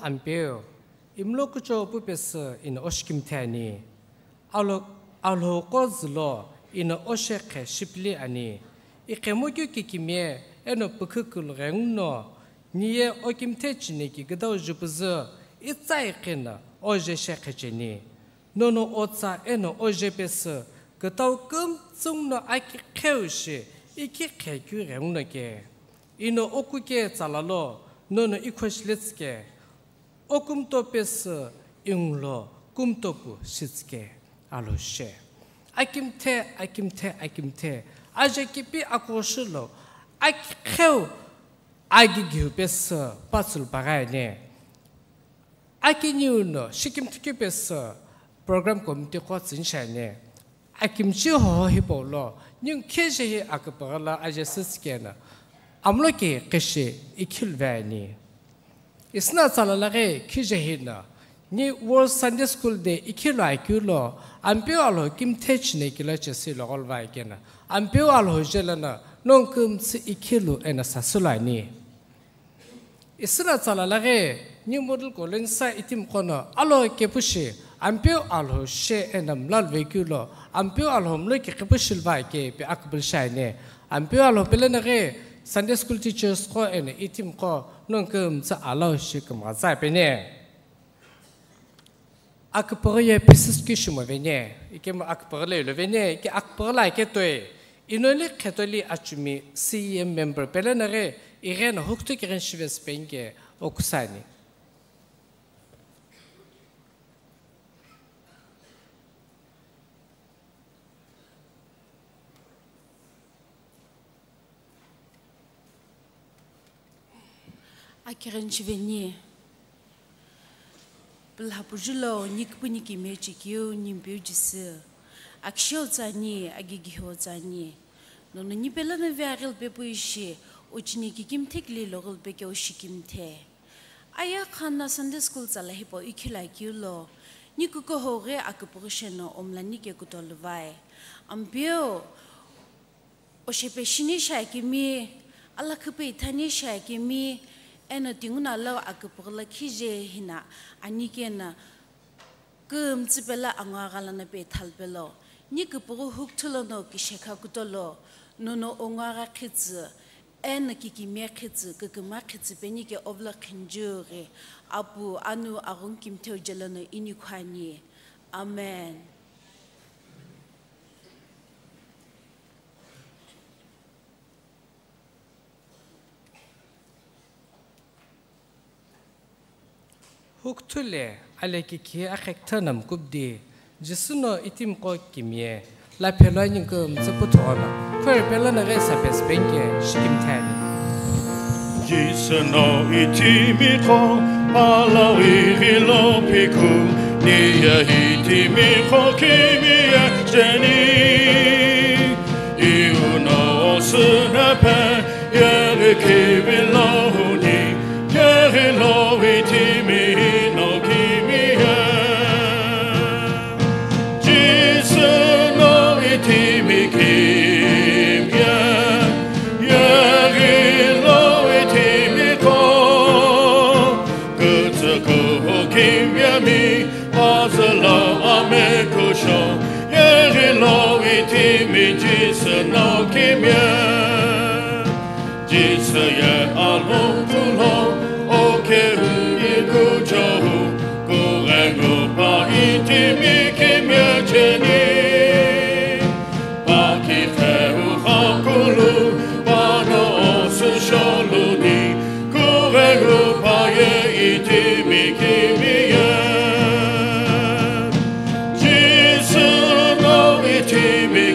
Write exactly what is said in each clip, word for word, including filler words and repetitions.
Ampeu, imlo kuchou pu pesü ino oshikimthe ani. Alo-, Alhou qo zülo ino oshe qhe shipili ani. Iqhemokeu kikimiye eno pükhükülughenguno, niye okimthe chineki küdau jupüzü itsa iqino oje she qhecheni. Nono otsa eno oje pesü kütau kümtsü nguno aki qheu shi ikhi qhekeu ghenguno ke. Ino okuke tsalalo nono ikhoshiletsüke. Okumto pesü ingulo kumtopu shitsüke Alhou she. Akimthe, akimthe, akimthe. Aje kipi akoshilo aki qheu agigiu pesü patsulu pagayane. Akiniu no shikimthikeu pesü program committee qo tsünishane. Akimchi hoho hipau lo, ningu khije hi aküpüghü la aje sütsükeno, amlo ke qhishi ikhilu ve ani. Isüna tsalalaghi khije hino, ni World Sunday School Day ikhilu akeu lo, Ampeu Alhou kimthe chineki lo chesü ilogholo va ikeno, Ampeu Alhou je lono, nongu kümtsü ikhilu eno sasülu ani. Isüna tsalalaghi, New Model Colony sa itimi qo no, alo kepushi, Ampeu Alhou she eno mlalu vekeu lo, Ampeu Alhou mlo ke kepushi luva ke ipi aküpülü shi ani. Ampeu Alhou pelo no ghi, Sunday school teachers qo eno itimi qo, nongu kümtsü alhou shi kümghaza peni. Aküpüghü ye pieces kishimo veni, ikemu aküpüghü lo ilo veni, ike aküpüghü lo ake toi, inoli qhetoli achumi C E M member pelo no ghi, igheno huktu kigheni shivesü penike okusani. Akigheni shiveni. Pülhapuju lo, ni küpüni kimiye chekeu, ni Ampeu Jisü. Akisheo tsüani, agigiho tsüani. Nono ni pelo no ve aghi lupe pu ishi, ochini kikimthe kile lo ghi lupe ke oshikimthe. Aya khana Sunday school tsala hipau ikhilu akeu lo, ni kukuhou ghi aküpüghü sheno omlani ke kutolu vai. Ampeu, oshepe shini shi akemi, alakhüpe ithani shi akemi, eno tinguna lo aküpüghü lo khije hina ani keno, kümtsü pelo angu agha lono pe thalu pelo, ni küpüghü hukuthu lono kishekha kutolo, nono ongu agha khitsü, eno kikimiye khitsü, küküma khitsü penike ovülo qhinjughi, Apu, Anu, Aghungu Kimtheu je lono inikhu ani. Amen. Hukuthu le alekikhi akhekutho no mkubdi, Jisü no itimi qo kimiye, laphe lo ani kümtsü puthughono, khori pelo no ghi sapesü penike shikimthe ani. Jisü no itimi qo, pala ighi lo pikhu, niye itimi qo kimiye cheni. Iu no sünape, yeghi kivi lo huni, yeghi lo itimi no kimiye. Jisü no itimi kimiye, yeghi lo itimi qo, kütsüku kimiye mi, Pazü lo amekusho, yeghi lo itimi Jisü no kimiye. Jisü ye alhokulu, oke uni kuchou, kughengu pa itimi kimiye cheni. Pakithe uxakulu, pano osü sholuni, kughengu pa ye itimi kimiye. Jisü no itimi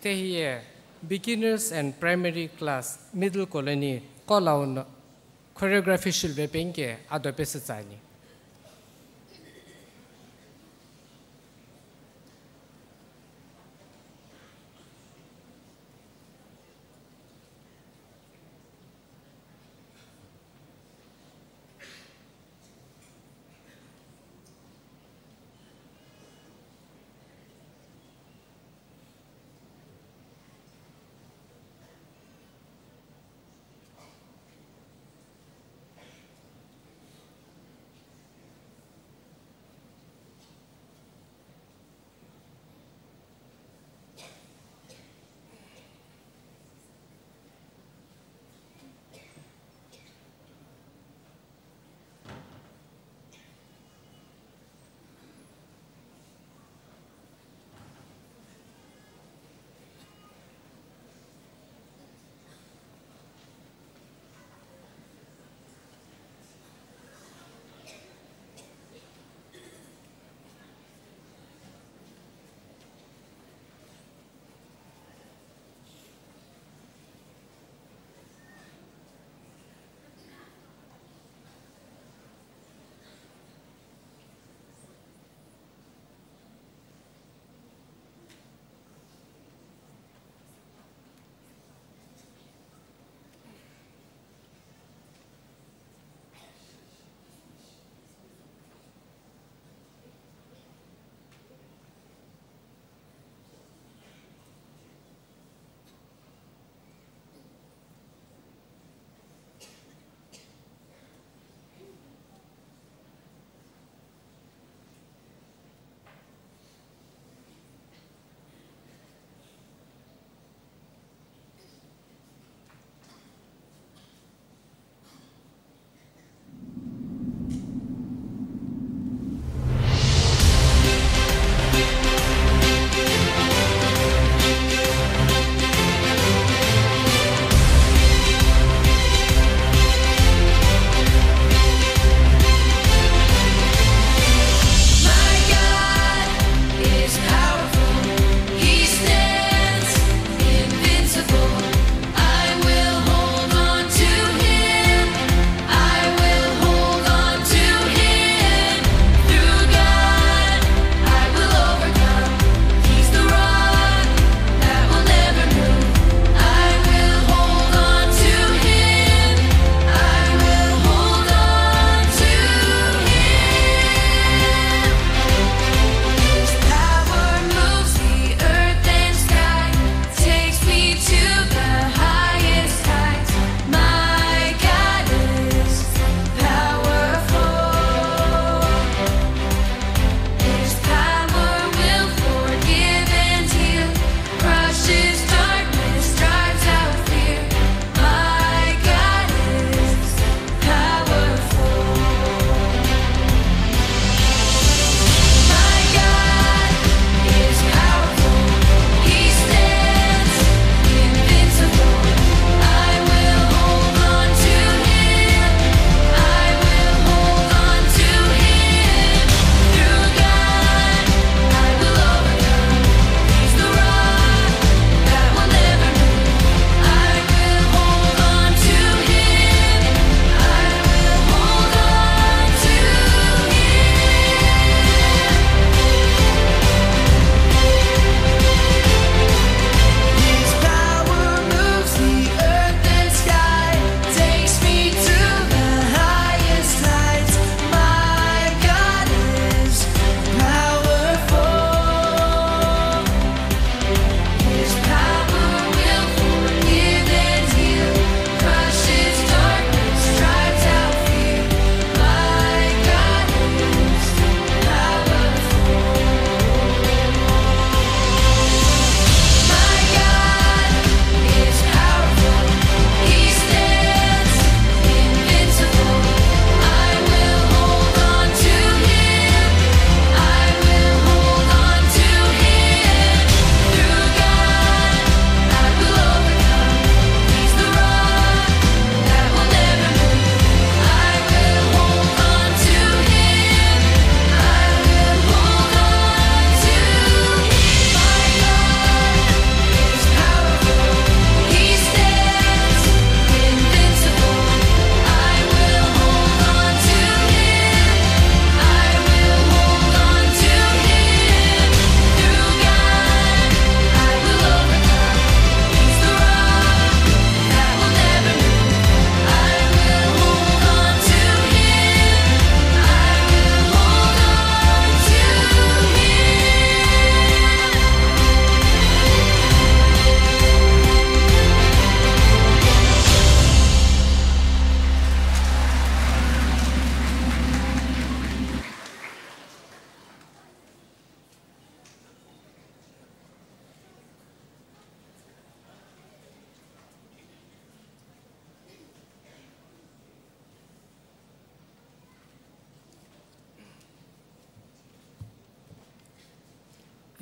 Tiye beginners and primary class, middle colony, qo lono choreography shilve penike ado pesütsü ani.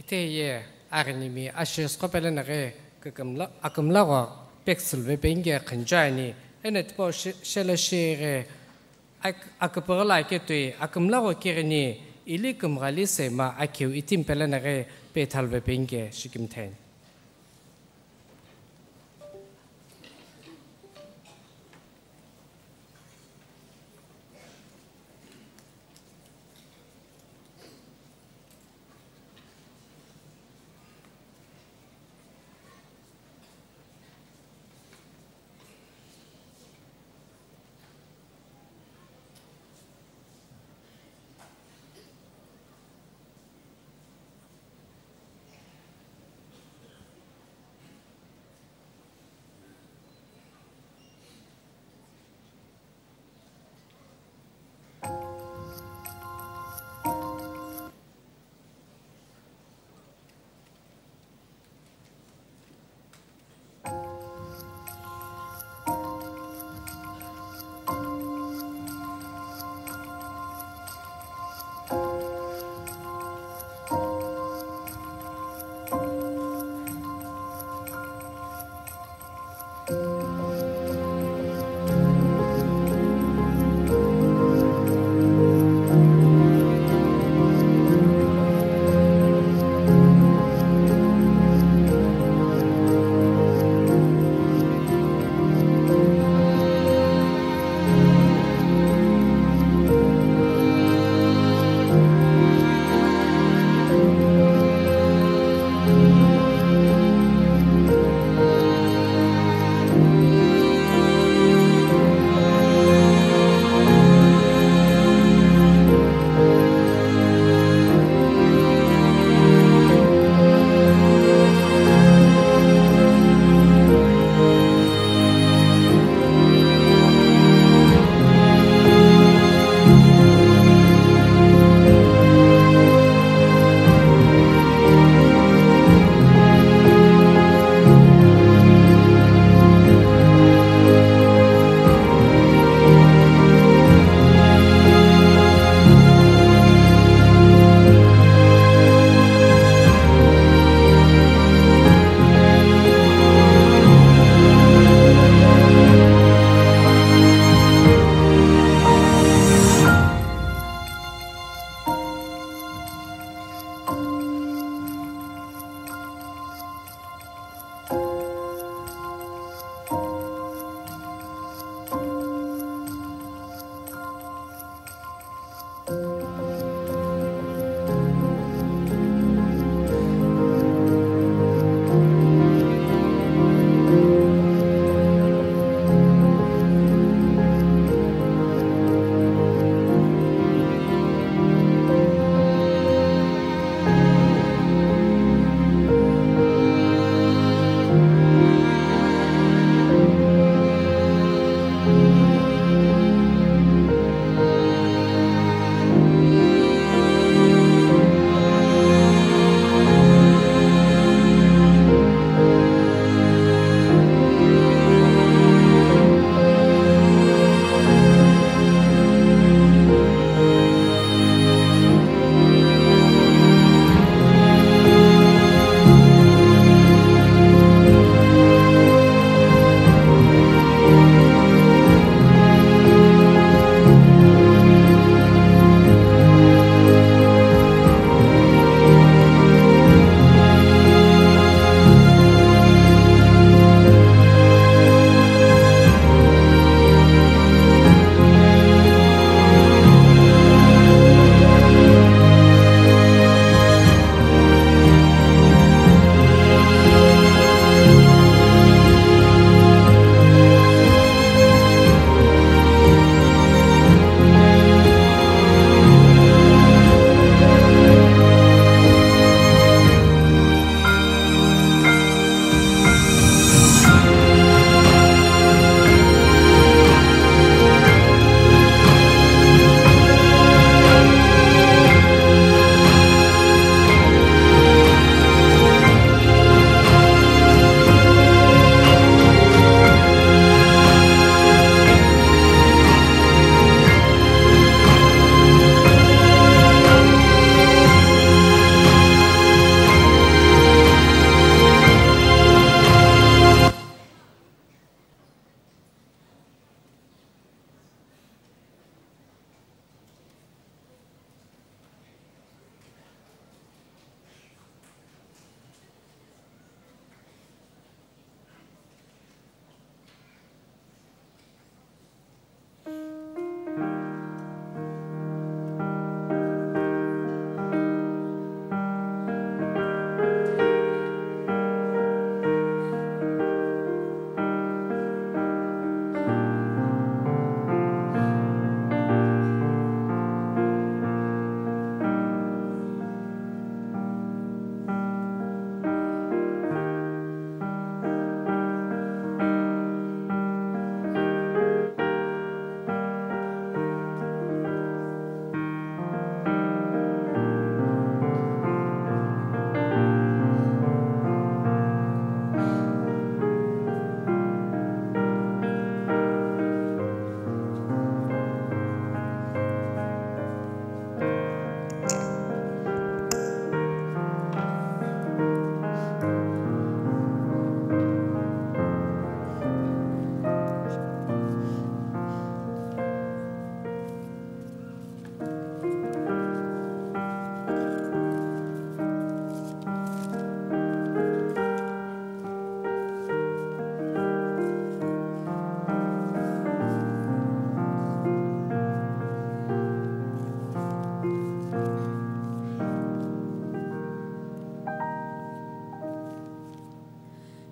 Teye aghinimi ashisko pelenaghi kükümla-, akümlagho pekisülve peinge khünchani, eno tipau she-, shela sheghi ak-, aküpüghüla ketui akümlagho kighini ili kümghali sema akeu itimi pelenaghi pethalve peinge shikimtheni.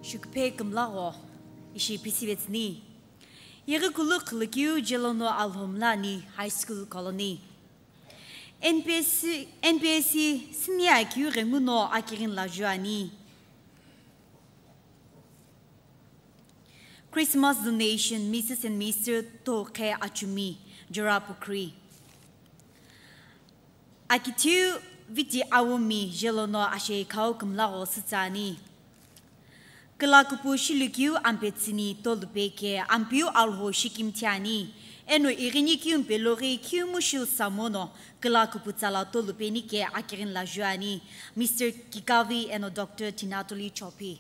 Shukuphe kümlagho, ishi P C Vetsni. Yeghi kulu khulukeu Jelono Alhomlani High School Colony. N P S C, N P S C senior keu ghenguno akirin laju ani. Christmas donation, Missus and Mister Tokhe Achumi, Jorapukri. Akithiu viti aumi Jelono ashekhau kümlagho sütsani. Külakupu shilukeu ampetsüni tolupe ke Ampiu Alhou shikimthi ani, eno ighinikeu mpeloghi khiumu shilu samono külakupu tsala tolupe ni ke akirin laju ani, Mister Kikavi eno Doctor Tinatoli Chopi.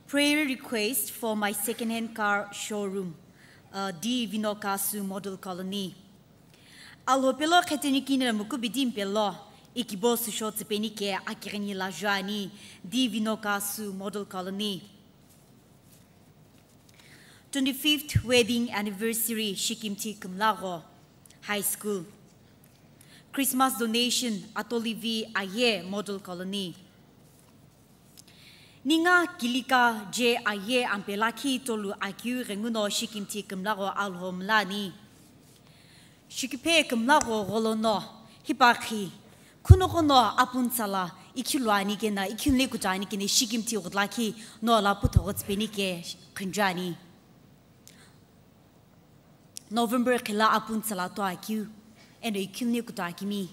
Prayer request for my second-hand car showroom, uh, D Vinokasu Model Colony. Alhou pelo kheteni kini muku bidi mpelo, ikibo susho tsipeni ke akirini laju ani, D Vinokasu Model Colony. Twenty-fifth wedding anniversary shikimthi kümlagho High School. Christmas donation Atolivi Aye Model Colony. Ninga Kilika J Aye ampelakhi tolu akeu ghenguno shikimthi kümlagho Alhomlani. Shukuphe kümlagho gholono hipakhi khunoqono apuntsala ikhilu ani kena, ikhiluni kuta ani kena shikimthi ghulakhi no la puthogho tsipeni ke khunju ani. November khila apuntsala to akeu, eno ikhiluni kuta akimi.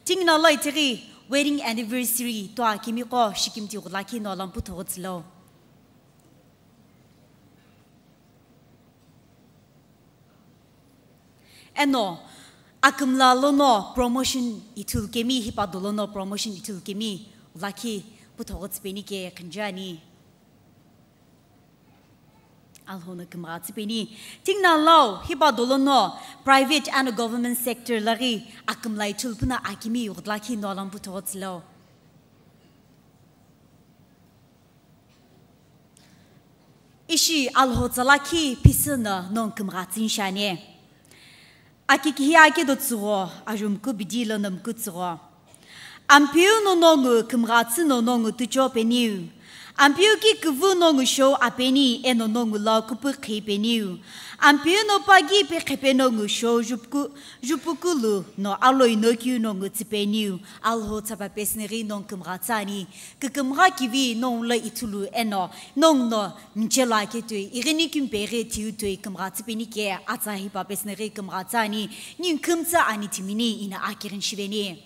Tingina lo itiri wedding anniversary to akimi qo shikimthi ghulakhi no la puthogho tsilo. Eno akümla lono promotion ithulu kemi hipa dolono promotion ithulu kemi lakhi puthogho tsipeni ke khunju ani. Alhou no kümgha tsipeni. Tingina lau hipa dolono private and government sector laghi akümla ithulu puna akimi ghulakhi no la puthogho tsilo. Ishi Alhou tsa lakhi phisü no nongu kümgha tsüni shiani. Aki kihi ake do tsügho, ajumku bidi lo nomku tsügho. Ampiu no nongu kümgha tsü no nongu tucho peniu. Ampiu ki kuvu nongu shou apeni eno nongu lo kupu khi peniu. Ampiu no pagi pe khepe nongu shou jupuku, jupukulu no aloi no kiu nongu tsipeniu. Alhou tsapa pesneri nongu kümgha tsüni. Kükümgha kivi nongu lo ithulu eno, nongu no michelo aketoi, ighini kimpeghi thiutoi kümgha tsipeni ke atsa hipa pesneri kümgha tsüni, ningu kümtsü ani thimini ina akirin shiveni.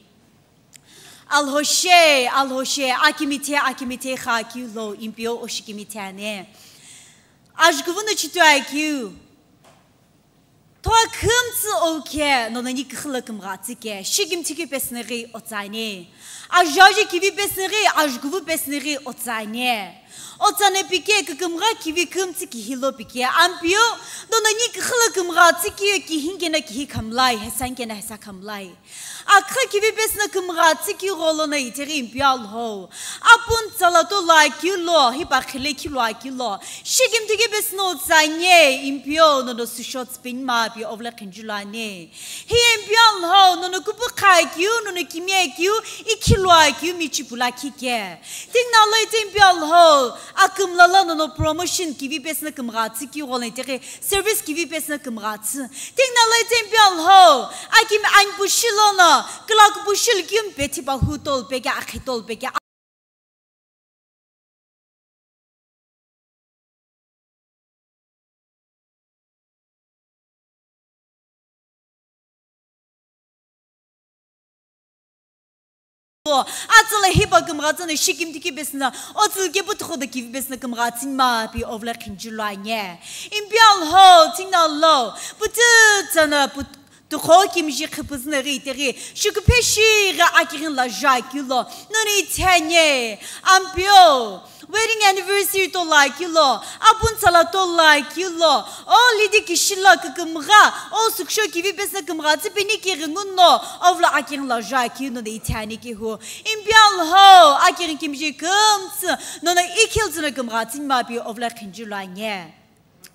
Alhou she, Alhou she, akimithe, akimithe kha kiu lo Ampeu oshikimitheni. Ajukuvunu chitu akiu. Thoa kümtsü okhe, nono ni küküla kümgha tsü ke, shikimthi ki pesneri otsani. Ajaji kivi pesneri, ajukuvu pesneri otsani. Otsani pike, kükümgha kivi kümtsü kihi lo pike, Ampeu, nono ni küküla kümgha tsü ke, kihi kena kihi khamlai, hesa kena hesa khamlai. Akha kivi pesna kümgha tsü ki gholo no itiri Ampeu Alhou. Apuntsala to lakeu lo, hipa khile khi lakeu lo. Shikimthi ki pesna otsani, Ampeu nono susho tsipeni ma pi ovle khinju lani. Hi Ampeu Alhou, nono kupu kha kiu, nono kimie kiu, ikhi lo kiu michipu lakhi ke. Tingina lo ite Ampeu Alhou, akümla lo nono promotion kivi pesna kümgha tsü ki gholo itiri service kivi pesna kümgha tsü. Tingina lo ite Ampeu Alhou, akimi anpu shilono, külakupu shilukeu mpe thipa hu tolu peke, akhi tolu peke. Atsala hipa kümgha tsüni shikimthi ki pesna, otsülu ke puthukho do kivi pesna kümgha tsüni ma pi ovle khinju lani. Ampeu Alhou, tingina lo, putu tsana put-, tukho kimji khipüzü na ri itiri, shukuphe shi ghi akirin la ja kiu lo, noni itheni, Ampeu. Wedding anniversary to lakeu lo, apuntsala to lakeu lo, o lidi kishilo kükümgha, o suksho kivi pesna kümgha tsü peni ki ghinguno, ovla akirin la ja kiu nono itheni ki hu. Ampeu Alhou, akirin kimji kümtsü, nono ikhil tsüna kümgha tsüni ma pi ovla khinju lani.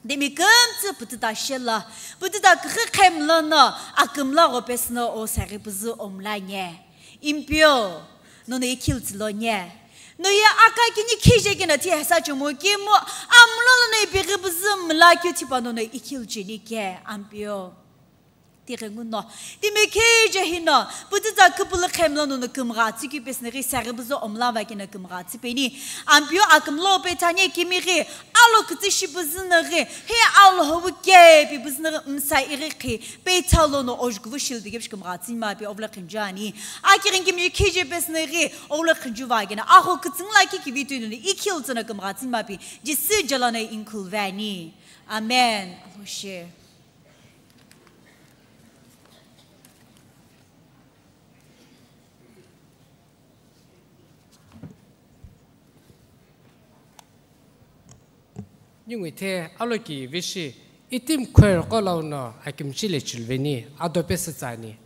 Demi kümtsü pututa shela, pututa kükhi khemlono, akümla gho pesna o sari püzü omlani. Ampeu, nono ikhiltsü lo nye. No ye aka kini khije kena ti hesa chomo kemu, amlo lo no ipeghi buzu mla keu thipa nono ikhilcheni ke, Ampeu. Tighenguno, timi khije hino, putitsa küpülü khemlo nono kümgha tsükeu pesü naghi saghi buzu omla va kena kümgha tsüpeni. Ampeu akümlo pethani kimighi, alo kütsü shi buzu naghi, he alo hovu kepi buzu naghi msa ighi khi, Peitha lono ojkuvu shildi kepu shi kümgha tsüni mapi ovula khinju ani. Aki ghenki mi khije pesü naghi ovula khinju va kena. Agho kütsüngla ki kivi tui nuni ikhiltsü no kümgha tsüni mapi. Jisü jalano inkhul vani. Amen. Aloshe. Ningu ithe aloki vishi itim khuer qo launo akimchi le chilveni ado pesü tsani.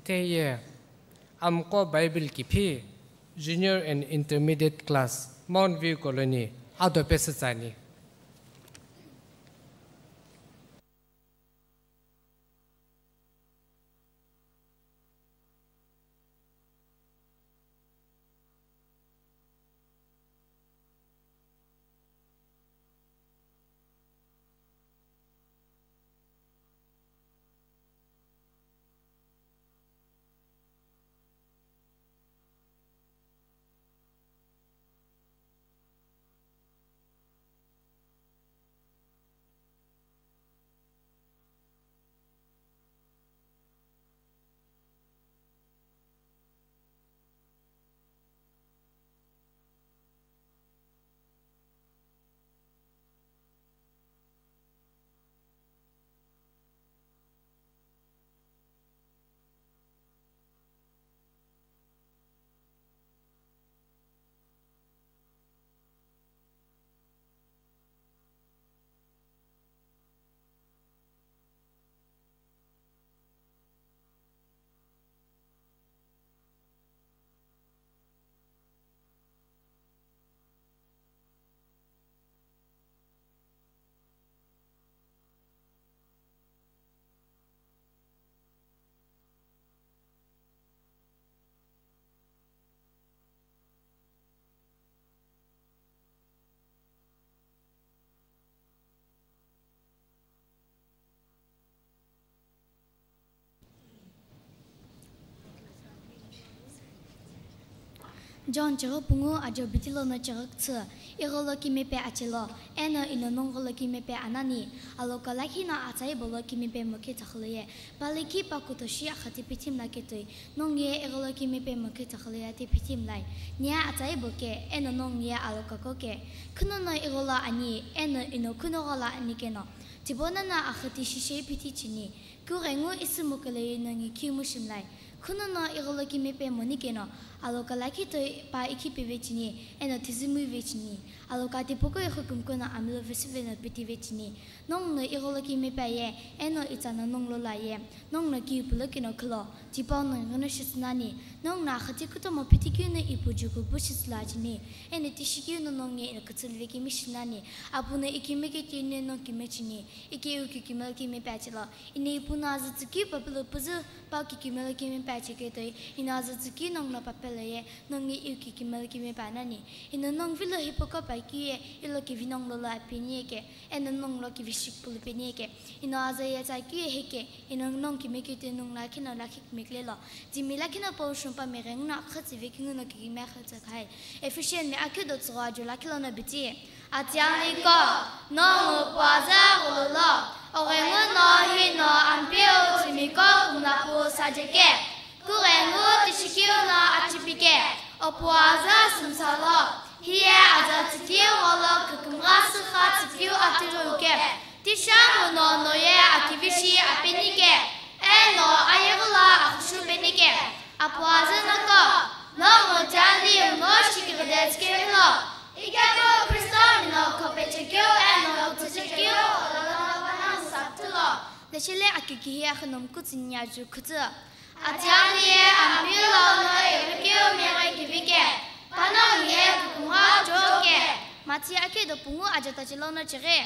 Theye, amqo Bible kiphi, Junior and Intermediate Class, Mount View Colony, ado pesütsani. John chighi pungu ajo bidi lono chighi kuthu, igholo kimipe achelo, eno ino nongholo kimipe anani, aloka lakhi no atsai bolo kimipe mokhe thakholoye, paliki pakutoshi akhati pithimla ketoi, nongiye igholo kimipe mokhe thakholoye ati pithimlai, niya atsai boke, eno nongiye aloka koke, khunono igholo ani, eno ino khuno ghola ani keno, tibo nono akhati shishe phithi chini, Kughengu isu mokele nongi khimu shimlai. Khunono igholo kimipe moni keno, aloka lakhi toi pa ikhi peve chini, eno thizimui ve chini. Aloka tipoko ikhu kumkono amilo vesive no piti ve chini. Nonguno igholo kimipe aye, eno itsano nongulo laye. Nonguno kiu pulo keno khulo, tipau nongi no shitsunani. Nonguno akhati kutomo phiti kiu no ipu juku pu shitsula chini. Eno tishi kiu no nongi eno kutsulu ve kimi shinani. Apuno ikimike tini no kime chini. Ikeu kikimelo kimipe achelo. Ino ipu no azü tsükeu papilo püzü pau kikimelo kimipe acheketoi, ino azü tsükeu nonguno papelo ye, nongi iu kikimelo kimipe anani. Ino nongu vilo hipoko pai keu ye, ilo kivi nongulo lo apeni ye ke, eno nongulo kivi shikpulu peni ye ke. Ino azü ye tsa keu ye heke, ino nongu kimeketoi nonguno akhino lakhi kimekile lo. Timi lakhino Paul shumpa meghenguno akhütsi ve kinguno kikime akhütsi khai. Ephesian mi akeu do tsügho ajo lakhi lono biti. Atianiko, nongu puaza ghulolo, oghengu no hino ampeu tsimiko kumlapu sajeke, kughengu tishikiu no achipike, opuaza sumsalo, hiye aza tsikiu gholo kukumgha sükha tsikiu atiruke, tishamu no noye akivishi apenike, eno ayegula akhushu penike, apuaza noko, nongu tianli uno shikigide tsikemilo, Ikemu Kristo mino khopechekeu eno kutsüchekeu ololo panongu saptulo. Deshele akikihi akhinom kutsinya ju khutsu. Atiangi ye ampilo no irikeu meghe kivike. Panongu ye kukumgha joke. Mathi akedo pungu ajatachilo no chighi.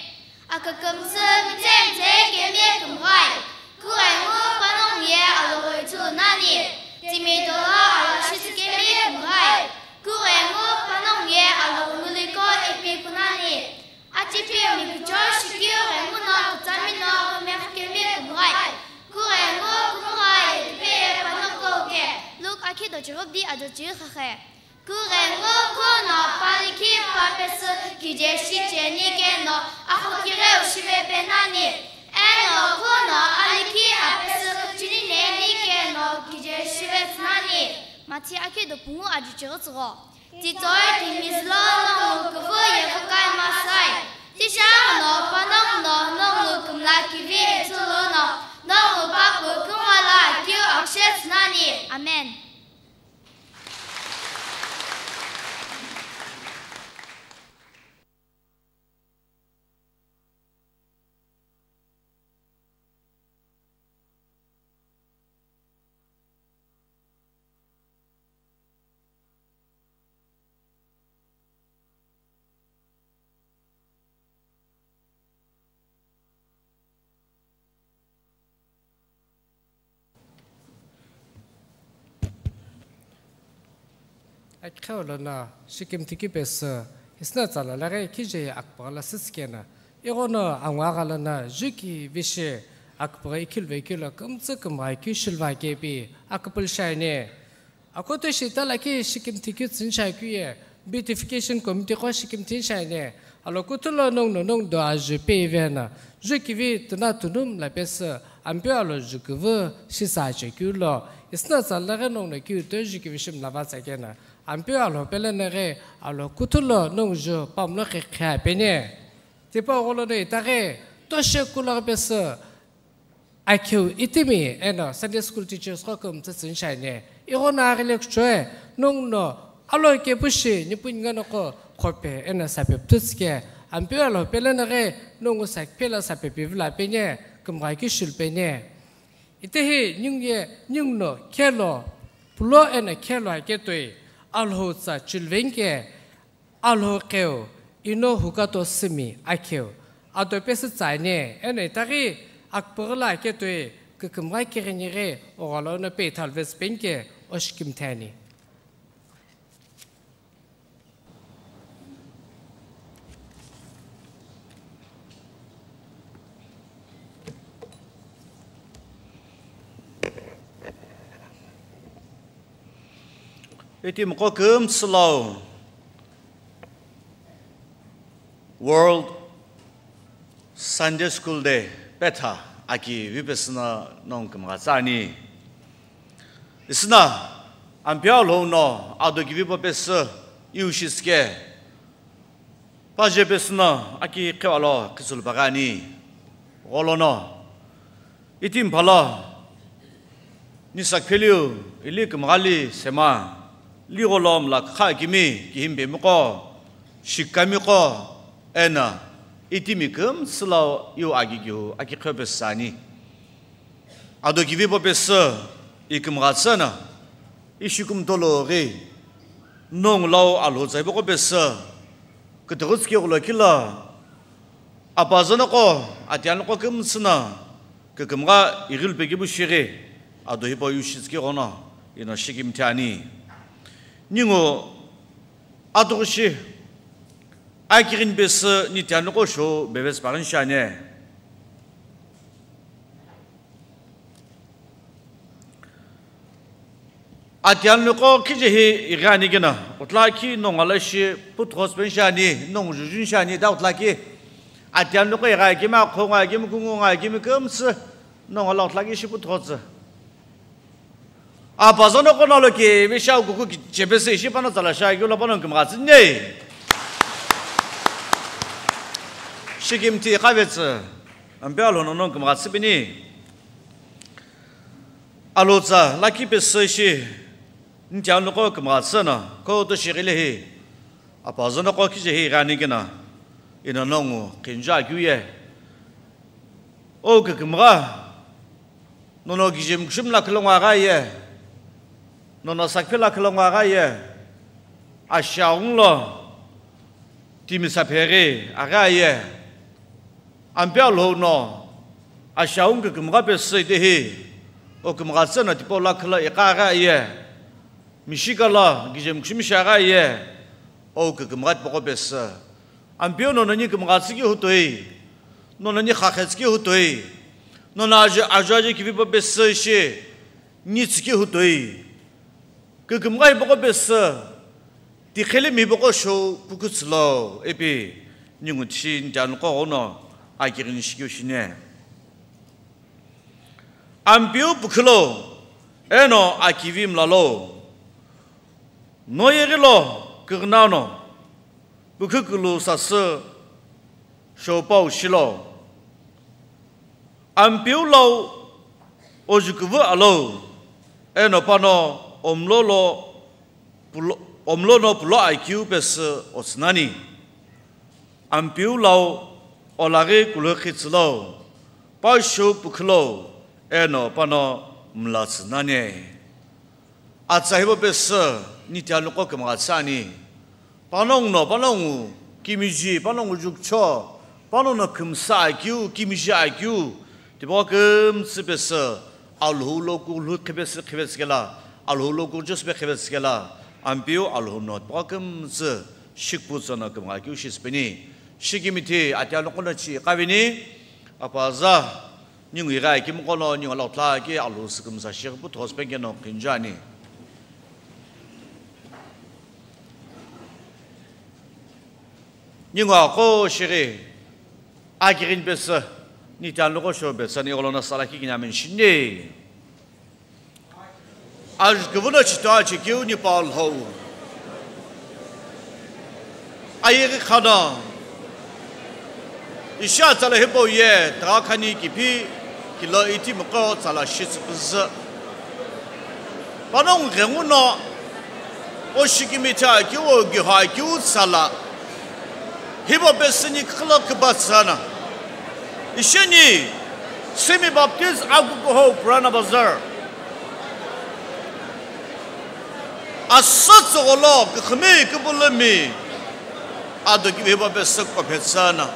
Akakumsü mitsentse kemi kumghai, kughengu panongu ye alogoi tulu nani, timi dolo alashitsu kemi kumghai, kughengu panongu ye alogoi nguliko ipi kunani, atipiu mikucho shikiu ghenguno kutsamino gumekhu kemi kumghai, kughengu kumghai ye tipeye panoko ke. Luke akhido chirobdi ajo chighi khakhe. Kughengu kuno palikhi papesü kije shicheni keno akhokireu shive penani, eno kuno alikhi apesü chini neni keno kije shive tsünani. Mathi akedo pungu ajuchighi tsügho. Titoi timi zülo nongu kuvu yevukai masai. Tisha no panongu no nongu kumla kivi etsulu no nongu papu kungala kiu akshe tsünani. Amen. Akhiu lono shikimthi keu pesü, isna tsala laghi khije akpagha la süsükena. Ighono angwa ghalana juki vishi akpagha ikilve kilo kümtsü kümgha keu shilva kepi akpul shaine. Akoto shita lakhi shikimthi keu tsünsha keu ye, beautification committee qo shikimthi shaine. Alo kuthulo nongno nongdo aju peive na, jukivi tuna tunum la pesü, Ampeu alo jukivi shisa ache keu lo, isna tsala ghi nongno keu to jukivi shim lava tsakena. Ampeu alo pele neghe, alo kuthulo nongju pamlo khe khea pene. Tipa gholo no itaghe, toshe kulaghi pesü, Akhiu itimi eno Sunday school teachers qo kümtsü tsünshaine. Ighono aghile kuchoe, nongno alo kepushi nipuninga noqo khope eno sape ptutske, Ampeu alo pele neghe nongu sakpela sape pivila pene, kümgha kishul pene. Itehi ningu ye ningno khelo, pulo eno khelo aketoi, Alhou tsa chulvenke, Alhou kheu, ino hukato simi akheu, ado pesü tsane, eno itaghi akpaghi la aketoi, kükümgha kighinighi, ogholo no peithal vespenke, oshikimthani. Itimiqo kümtsü lau World Sunday School Day petha aki vipesüna nongu kümgha tsüani. Isüna Ampeu Alhou no ado kivipo pesü iu shitsüke. Paje pesüno aki qhiwa lo khisulu pagani. Gholono. Itimi phalo. Ni sakpheliu ili kümghali sema. Ligholom la kha kimi kihimbe miqo. Shikami qo. Ena. Itimi kümtsü lo iu agigiu aki qhiwa pesü ani. Ado kivipo pesü ikümgha tsüna, ishi kümtolo ghi, nongu lau Alhou tsa ipuqo pesü, kütüghü tsükighulo kila, apaza noqo, atiya noqo kümtsüna, kükümgha ighilu pekipu shighi, ado hipau iu shitsükighono, ino shikimthi ani. Ningu, atughushi, akighini pesü, ni tiya noqo shou, bevesü paghi shane. Atiya noqo khije hi ighi ani kena, utla ki nongu ala shi puthros pen shani, nongu jujun shani, da utla ki. Atiya noqo ighi akimi, akhongu akimi, kungungu akimi, kümtsü, nongu ala utla ki shi puthros. Apaza noqo nalo ki, vishau kuku ki, chepesü ishi pano tsala shai, kilo pano kümgha tsüni. Shikimthi kavetsü, Ampeu Alhou no nongu kümgha tsüpini. Alhou tsa lakhi pesü ishi, ni tiya noqo kümgha tsüna, koto shighile hi, apaza noqo khije hi ighi ani kena, ino nongu khinja keu ye. O kükümgha, nono kijem kushim la khilongu agha ye, nono sakphe la khilongu agha ye, ashaung lo, timi sapheghi agha ye, Ampeu Alhou no, ashaung kükümgha pesü itehi, o kümgha tsüna tipau la khilo iqa agha ye, mishika lo kijem kushim shi agha ye, o kükümgha tipaqo pesü. Ampeu nono ni kümgha tsüki hutoi, nono ni khakhe tsüki hutoi, nono ajo ajo ajo kivipo pesü ishi, ni tsüki hutoi. Kükümgha hipaqo pesü, tikheli mi hipaqo shou pukutsü lo, ipi ningu tishi ni tiya noqo ghono akighini shikeu shine. Ampeu pukhilo, eno akivi mlalo. No yeghilo, kughnano, pukhukulu sasü shopau shilo. Ampeu lau ojukuvu alo, eno pano omlolo pulo, omlono pulo akeu pesü otsünani. Ampeu lau olaghi kulhukhi tsülo, pashu pukhilo, eno pano mla tsünani. Atsa hipau pesü ni tiya noqo kümgha tsüani. Panongu no, panongu kimiji, panongu jukcho, panongu no kümsa akeu, kimiji akeu, tipau kümtsü pesü, Alhou lo kulhu khipesü khipesü kela, Alhou lo kujo sü pe khipesü kela, Ampeu Alhou no tipaqo kümtsü shikiputsa no kümgha keu shisüpeni. Shikimithi ati aloqo no chi iqaveni. Apaza, ningu ighi akimiqo no ningu alokutla ki Alhou sükümsa shighi puthosü penikeno khinju ani. Ningu aqo shighi akighini pesü, nityanloqo shou pesü, ni gholono sala kikini amen shini. Ajukuvuna chitha chikeu nipa Alhou. Ayeghi khana. Isha tsala hipau ye, tagha khani kipi, kilo iti mqo tsala shitsü püzü. Panongu ghenguno, o shikimithi akeu, o giho akeu tsala. Hipau pesü ni kükülo kübatsü na. Isheni, Simi Baptist akukuho Purana Bazar. Asa tsügholo, kükhümi, küpülümi. Ado kivi hipau pesü kupetsü na.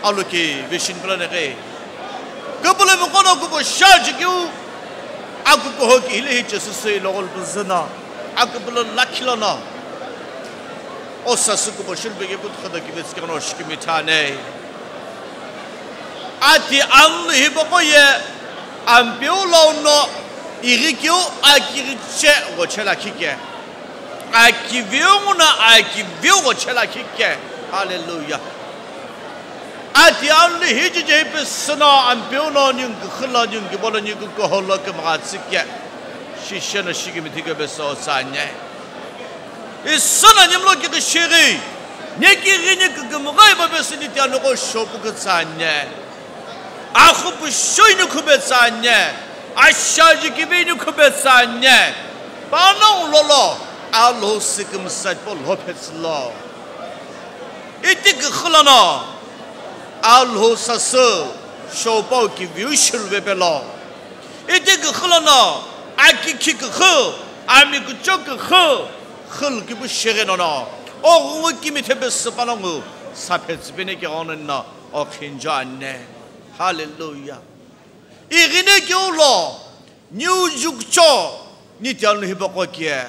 Aloki vision plan ghi. Küpülümi qono kupu sha chikeu. Akukuho ki hile hi Jesu sü ilogol püzü na. Aküpülü lakhi lono. O sasü kupu shulupeke kuthukha do kivetsü keno shikimithi ani. Ati anlu hipaqo ye, Ampeu Alhou no ighi keu akighiche ghochela khike. Akiviu nguno akiviu ghochela khike. Hallelujah. Ati anlu hijije hi pesü no Ampeu no ningu kükhü lo, ningu kibo lo, ningu kukuho lo kümgha tsüke. Shishe no shikimithi keu pesü o tsü ani. Isü no nimlo kikhi shighi, ni kighi ni kükümgha hipau pesü nityanloqo shou pukütsü ani. Axupu shou ni khupetsü ani. Ashaji kivi ni khupetsü ani. Panongu lolo, Alhou sükümsa tipau lo phetsü lo. Iti kükhü lono, Alhou sasü, shou pau kiviu shiluvepelo. Iti kükhü lono, aki khi kükhü, ami kucho kükhü, khül kipu shighi nono. O ghungu kimithe pesü panongu, saphe tsüpeni keghono no, o khinju ani. Hallelujah. Ighine keu lo, niu jukucho, nityanlu hipaqo ke.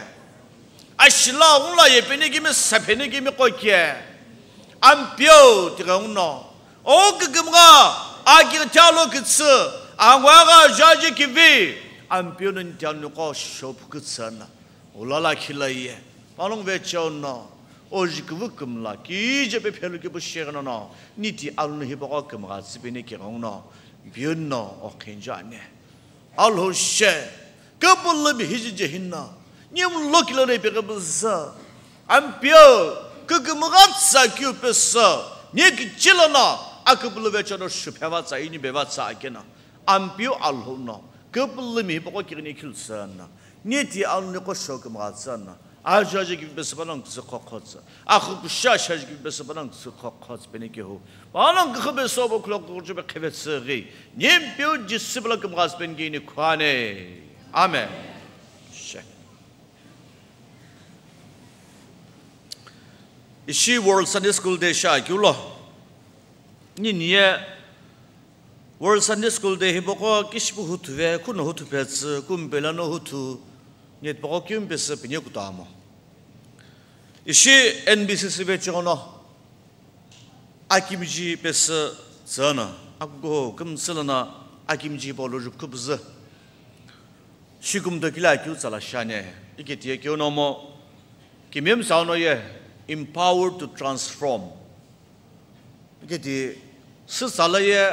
Ashila ghungu lo yepeni kimi, sapheni kimi qo ke. Ampeu tighenguno. O kükümgha, akighithi alo kütsü, angwagha jaji kivi, Ampeu no nityanloqo shou pukütsü na. Ulala khila ye. Panongu vecheo no. O jikuvu kümla, kije pe phelu kipu shighi nono. Nityanlu hipaqo kümgha tsüpeni keghenguno. Ampeu no, o khinju ani. Alhou she, küpülümi hijije hino, nimlo kilo no ipeghi püzü. Ampeu, kükümgha tsü keu pesü, ni kichi lono, aküpülü vecheo no shuphe va tsü, ini be va tsü akeno. Ampeu Alhou no, küpülümi hipaqo kighini khilsü na, nityanloqo shou kümgha tsü na. Ajaji kivi pesü panongu kütsü khokhotsü. Axupu sha shaji kivi pesü panongu kütsü khokhotsü peni kehu. Panongu kükhü pesü obo khulo kukuchu pe khevetsü ghi. Ni Ampeu Jisü pula kümgha tsüpeni kini khuani. Amen. She. Ishi World Sunday School Day shi akeu lo. Nini ye World Sunday School Day hipaqo kishipu huthuve, kuno huthu petsü, kumpela no huthu, nitipaqo kiumpesü pini kutomo. Ishi N B C C vecheo no, akimiji pesü tsü no, akukuho kümtsü lono akimiji hipau lo jupkhu püzü. Shikumdo kile akeu tsala shi ani, iketiye keu nomo, kimiyemi tsau no ye, empowered to transform. Iketi, sütsa la ye,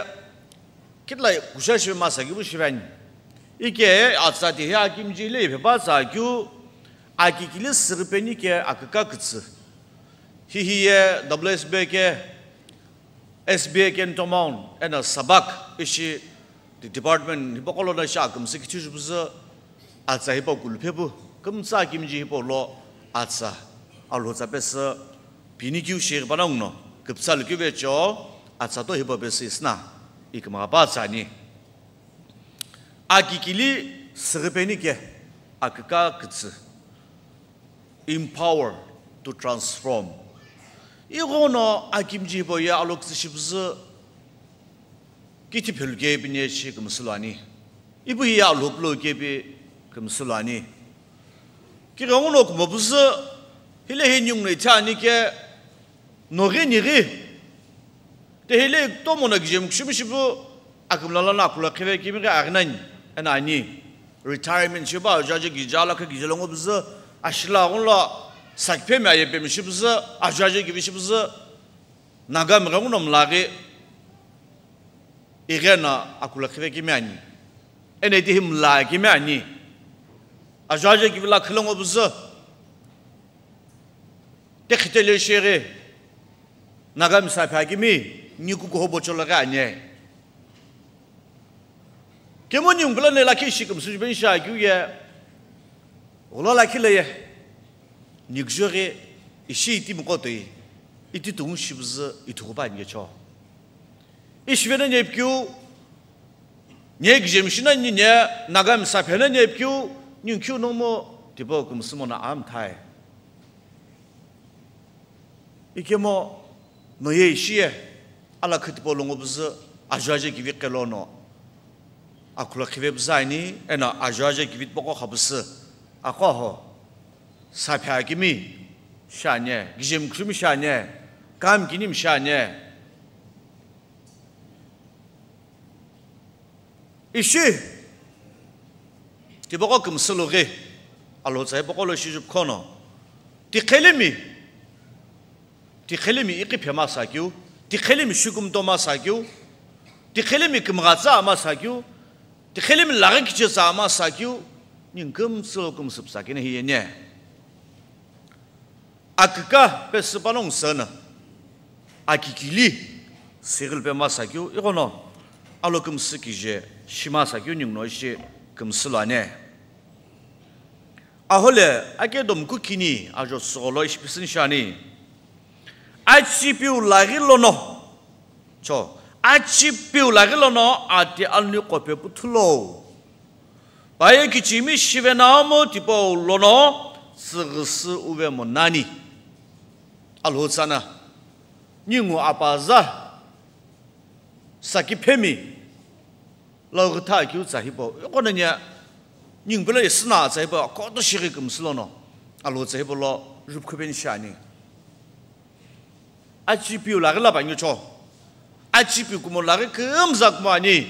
kitila kusha shive masa kipu shive ani. Ike atsa tihi akimiji le iphe pa tsa keu, akikili sürüpeni ke aküka kütsü. Hihi ye W S B ke, S B A Cantonment, eno Sabak ishi department hipaqo lono ishi akümsü kithi jupüzü atsa hipau kuluphe pu, kümtsü akimiji hipau lo atsa, alhutsa pesü, pini kiu shi ighi panongu no, küpütsa lukeu vecheo, atsa to hipau pesü isü na, ikümgha pa atsa ani. Akikili sürüpeni ke, aküka kütsü. Empower to transform. Ighono akimiji hipau ye alokütsü shipüzü kithi phelu kepi ni shi kümsü lo ani. Ipu hiye alhuplo kepi kümsü lo ani. Kighenguno kumo püzü Hile hi ninguno ithi ani ke, noghi nighi. Te hile kutomo no kijem kushimi shipu, akimla lana akula khive kimi ghi aghi nani, eno ani. Retirement shipu, azuaje kije, alakha kije lo ngo püzü, ashila ghunlo, sakiphe mi aye pemi shipu zü, azuaje kivi shipu zü, Naga mi ghenguno mlaghi, igheno akula khive kimi ani. Eno itihi mla kimi ani. Azuaje kivi lakhi lo ngo püzü. Tekhitele sheghi, Naga mi saphi akimi, nikuku hobo cholo ghi ani. Kemu ningu pulane lakhi ishi kümsü jupeni shi akeu ye, gholo lakhi lo ye, niküzho ghi ishi iti miqo toi, iti tungu shi püzü ithughu pa ani kecho. Ishiveno nyepikeu, nye kijem shina ni nye, Naga mi saphi no nyepikeu, ningu keu nomu, tipau kümsü mono amthai. Ikemu no ye ishi ye, alakha tipau lo ngo püzü, azuaje kivi qelo no, akula khive püzü ani, eno azuaje kivi tipaqo kha püsü, aqo ho, saphi akimi shi ani, kijem kushimi shi ani, kam kinimi shi ani. Ishi, tipaqo kümsü lo ghi, Alhou tsa hipaqo lo shi jupkhono, tiqhelimi, tiqhelimi iqi phe masa keu, tiqhelimi shukumto masa keu, tiqhelimi kümgha tsa masa keu, tiqhelimi laghi kiche tsa masa keu, ningu kümsü lo kümsü püsa kene hi ye ne. Aküka pesü panongu sena, akikili sighilu pe masa keu, ighono alo kümsü kije shi masa keu ninguno ishi kümsü lo ani. Ahole, ake domu kukini ajo sügholo ishi pisüni shi ani. Achipiu laghi lono, cho, achipiu laghi lono ati aluni qo pe puthulo. Paye kichimi shive namu tipau lono tsüghüsü uve mo nani. Alhou tsana, ningu apaza sakiphemi, lo ghütha keu tsa hipau, ighono nya, ningu pelo isüna tsa hipau, koto shighi kümsü lono, Alhou tsa hipau lo jupkhu peni shi ani. Achipiu laghi la pa ngicho. Achipiu kumo laghi kümza kumo ani.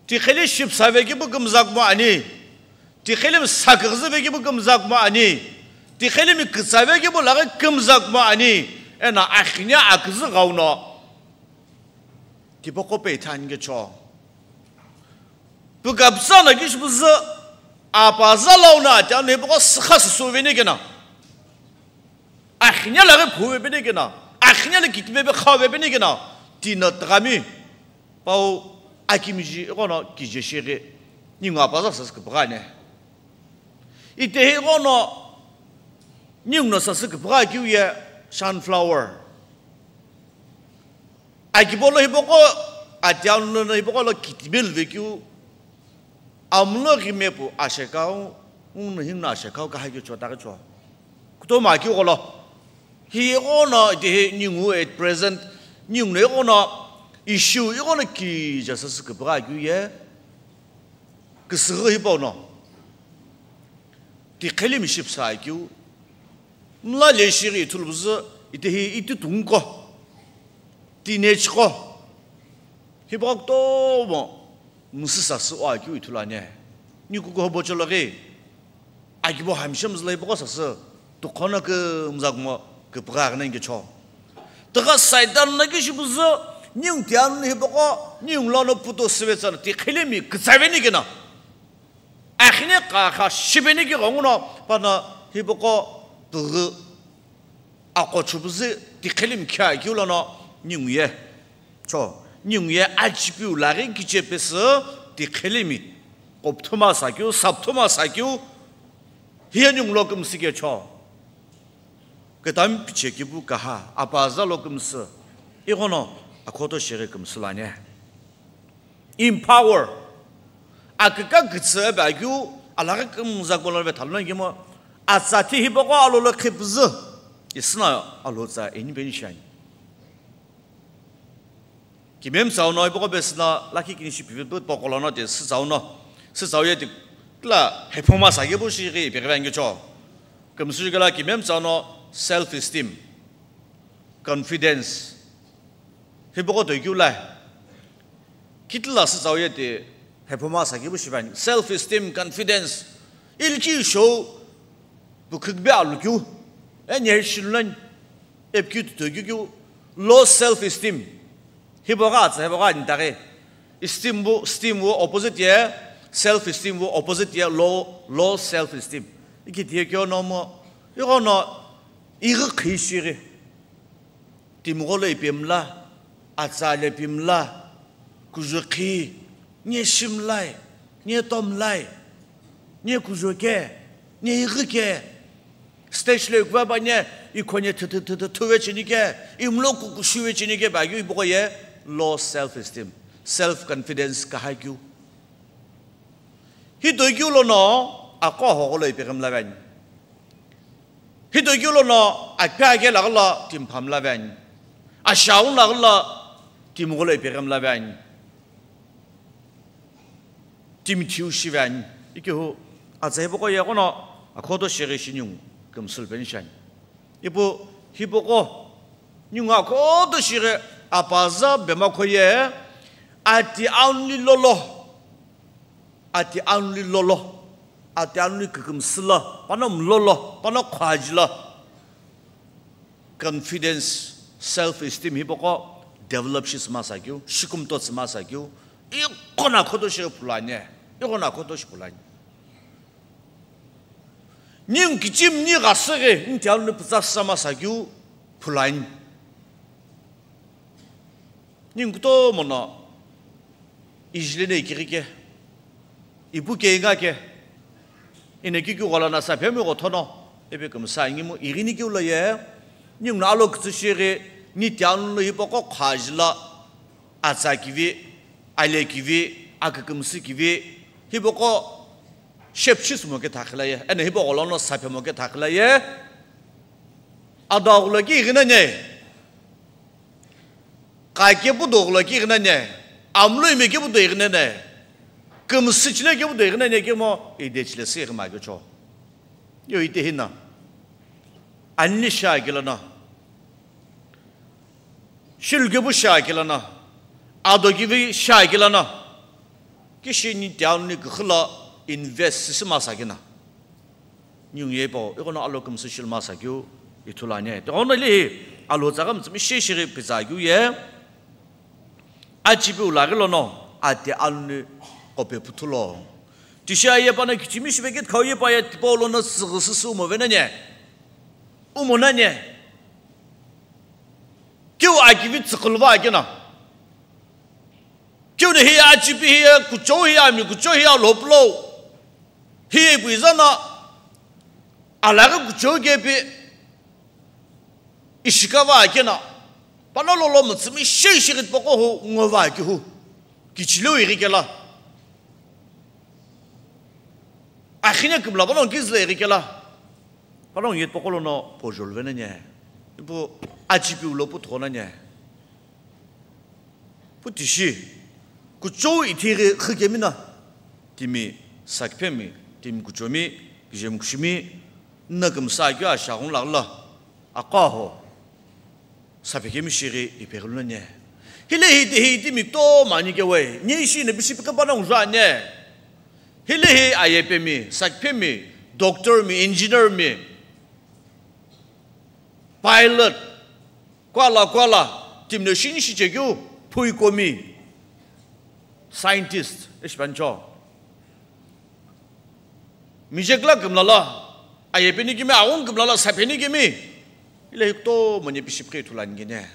Tiqheli shipsave kipu kümza kumo ani. Tiqhelimi saküghüzüve kipu kümza kumo ani. Tiqhelimi kütsave kipu laghi kümza kumo ani. Eno akhine aküzü ghauno tipaqo pe ithani kecho. Pu kapsa na kishi püzü, apaza launo ati anu hipaqo sükha süsü veni kena. Akhine laghi phuve peni kena. Akhine lo kitime pe khauve peni kena. Tino tghami. Pau akimiji ighono kije shighi. Ningu apaza sasü küpügha ne. Itehi ighono ninguno sasü küpügha keu ye sunflower. Akibo lo hipaqo, ati anu lo hipaqo lo kitime luve keu, amulo ghime pu ashekau, unu himno ashekau kaha keu cho taghi cho. Kutomo akeu gholo. Hi ighono itehi ningu at present, ninguno ighono issue ighono kije sasü küpügha keu ye, küsüghü hipau no. Tiqhelimi shipsa keu, mla le shighi ithulu püzü, itehi iti tunguko, teenage ko, hipaqo kutomo, müsü sasü o akeu ithulu ani. Nikuku hobo cholo ghi, akibo hamshe müzü lo hipaqo sasü, tuqhono kümza kumo, küpügha aghi nani kecho. Tügha Saitan no kishi püzü, ningu ti anu hipaqo, ningu lono puto süve tsana, tiqhelimi kütsave ni kena. Akhine kha kha shipeni ki ghenguno pano hipaqo püghü aqo chupüzü tiqhelimi khe akeu lono ningu ye. Cho, ningu ye achipiu laghi kiche pesü tiqhelimi qopthuma sakeu, sapthuma sakeu, hiye ningu lo kümsü kecho. Kütami piche kipu kaha, apaza lo kümsü, ighono akhoto shighi kümsü lo ani. Empower. Aküka kütsü ipi akeu, alaghi kümza kumo lo ve thalu nani kemu, atsa ti hipaqo alo lo khipüzü, isüna alo tsa eni peni shi ani. Kimemtsau no hipaqo pesüna lakhi kini shi pivi pu pokolo no te sütsau no. Sütsau ye ti kla hephuma sa kepu shighi ipi ghive ani kecho. Kümsüjü kela kimemtsa no self esteem, confidence. Hipaqo toikeu la. Kitila sü tsau ye ti hephoma sa kibu shivan. Self esteem, confidence. Ilki show bu khikbe alukeu. E nye shilulan. Epki tu toikeu keu. Low self esteem. Hipaqo atsa, hipaqo ani taghi. Esteem bu, esteem bu opposite ye, self esteem bu opposite ye, low, low self esteem. Iki tiye kyo no mo, ighono, ighi khishiri. Timiqo lo ipemla, atsa le pimla, kujo khi, nye shimlai, nye tomlai, nye kujo ke, nye ighi ke. Stage lo ikuva ba nye, ikhonye thü thü thü thü thüve cheni ke, imlo kukushuve cheni ke, ba keu ipuqo ye, low self esteem, self confidence kaha keu. Hi toikeu lono, aqo hoqo lo ipeghemla vani. Hi toikeu lono, akphe ake laghi lo timi phamla vani. Ashaun laghi lo timiqo lo ipeghemla vani. Timi thiu shive ani. Ikehu, atsa hipaqo ye qono, akhoto shighi shi ningu, kümsülu peni shani. Ipu, hipaqo, ningu akhoto shighi, apaza bemakho ye, ati aunli lolo, ati aunli lolo, ati aunli kükümsü lo, pano mlolo, pano khwaji lo. Confidence, self esteem hipaqo develop shi sima sa keu, shikumto sima sa keu, ighono akhoto shi phulani, ighono akhoto shi phulani. Ningu kichimi ni ghasüghi, niti alu ni pütsa sima sa keu phulani. Ningu kutomo no, ijuleno ikighi ke, ipu ke inga ke, ino kikighola no sa phemu ighotono, ipi kümsa ingimu ighini keu lo ye, ningu no alo kütsü shighi, niti alu lo hipaqo khwaji lo, atsa kivi, ale kivi, akükümsü kivi, hipaqo shape shi sumo ke thakhi la ye, eno hipaqo lono sa phemo ke thakhi la ye, adaghulo ke ighino nye. Kake pu doghulo ke ighino nye, amlo ime ke pu do ighino nye, kümsü chile ke pu do ighino nye kemo, ide chile sü ighima kecho. Yo ite hina. Anni sha ke lono. Shilkepu sha ke lono. Ado kivi sha ke lono. Kishi niti alu ni kükhu lo invest sima sa kina. Ningu ye pau, ighono alo kümsü shilima sa keu ithulu ani. Tighono lihi, alo tsaghi mütsümi sheshighi pizakeu ye, achipiu laghi lono, ati alu ni qope puthulo. Tishi aye pano kichimi shipe ke khau ye pa ye tipau lono süghü süsü umo vena nye. Umo na nye. Keu akivi tsükhülva akena. Keu no hiye achipi hiye kuchou hiye ami kuchou hiye alhoplo. Hiye ipu iza no alaghi kuchou kepi ishikava akena. Pano lolo mütsümi sheshighi tipaqo hu ngova akihu. Kichileu ighi kela. Akhine kümla pano kizilo ighi kela. Pano yetipaqo lono pojolu vena nye. Ipu achipiu lo pu thona nye. Pu tishi, kuchou ithighi xükemi na, timi sakphemi, timi kuchomi, kijemi kushimi, nna kümsa keu ashaghun laghi lo, aqo aho, saphe kemi shighi ipeghi luna nye. Hile hi ti hi timi kutomo ani kewe, nye ishi na bishi pikhi pano ngujua nye. Hile hi ayepemi, sakphemi, doctor mi, engineer mi, pilot, kuala kuala, timi no shini shichekeu, phui komi, scientist, ishi panicho. Mijekla kümla lo, ayepeni kimi, aghungu kümla lo, sapheni kimi, hile hi kutomo nye bishi pikhi ithulu ani kene.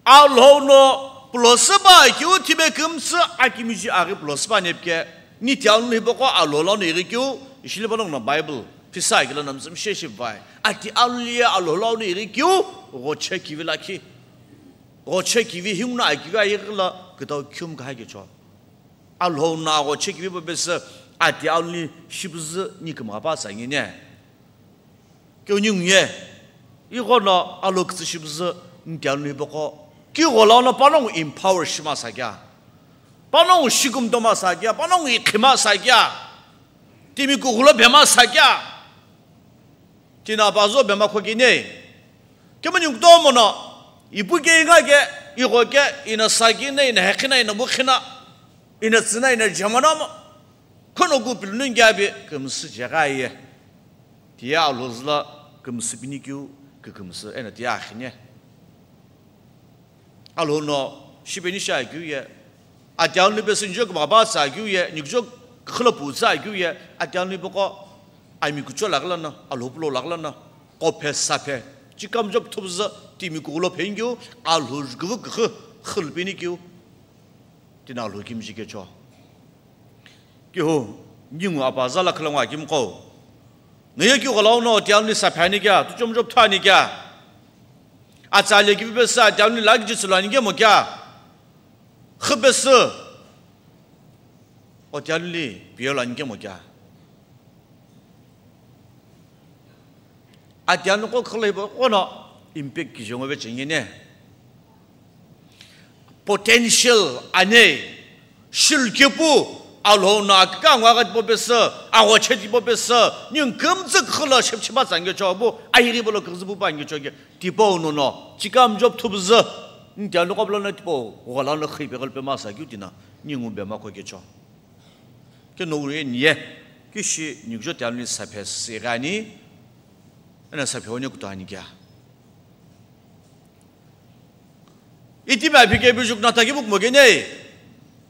Alhou no pulosüpa keu thibe kümtsü akimiji aghi pulosüpa nepke, niti alu no hipaqo Alhou lono ighi keu, ishili panongu no Bible, phisa akilo no mütsümi sheshi vai. Ati alu ye Alhou lono ighi keu, ghoche kivi lakhi. Ghoche kivi hingu no akivi ayeghi lo, kütau khium kaha kecho. Alhou no aghoche kivi pa pesü, ati alu ni shipüzü ni kümgha pa sa ngine. Keu ningu ye, ighono alo kütsü shipüzü nti alu ni hipaqo. Kighola no panongu empower shima sa kea. Panongu shikumtoma sa kea, panongu ikhima sa kea. Timi kughulo bema sa kea. Tino apazu bema khokini. Kemu ningu kutomo no, ipu ke inga ke, igho ke, ina sakina, ina hekhina, ina bukhina, ina tsina, ina jamanamo. Khono gu pilunungi abi, kümsü jega ye. Tiye alhozüla kümsü pini keu, kükümsü, ena tiye akhine. Alhou no shipeni shi akeu ye, atialu ni pesü nijo kümaba tsü akeu ye, nikujo khülo pu tsü akeu ye, atialu ni poko, ami kucho laküla no, alhou pulo laküla no, qo phe sa phe, chikamjo pthubzü, timi kulo phe ingeu, alhou jukuvu kükhu, khülpeni keu, tina alhou kimji kecho. Kihu, ningu apaza la khülo ngo akimqo. Neye ki gholau no tialu ni saphani kya, tuchomjo pthani kya. Atsa le ki pesü, tialu ni lagi jitsu lani kemo kya. Khü pesü. O tialu ni piyo lani kemo kya. Atialu ko khülo ibo kono impact kijongo be chengene. Potential ane, shilkepu, alhou no akika ngwa ghat po pesü, agho cheti po pesü, ning kümtsü khülo shepchiba tsangyo chobu, ayiri bolo kümtsü bu pangyo choge, tipo no no, chikamjo pthubzü, ntialu ko bolo no tipo, ghola no khipe gol pe masa kyu tina, ningu be ma ko kecho. Ke no uri niye, kishi nikujo tialu ni saphe sigani, ena saphe onye kutu ani kya. Itimi aphi ke bijuk nata ke buk mogene,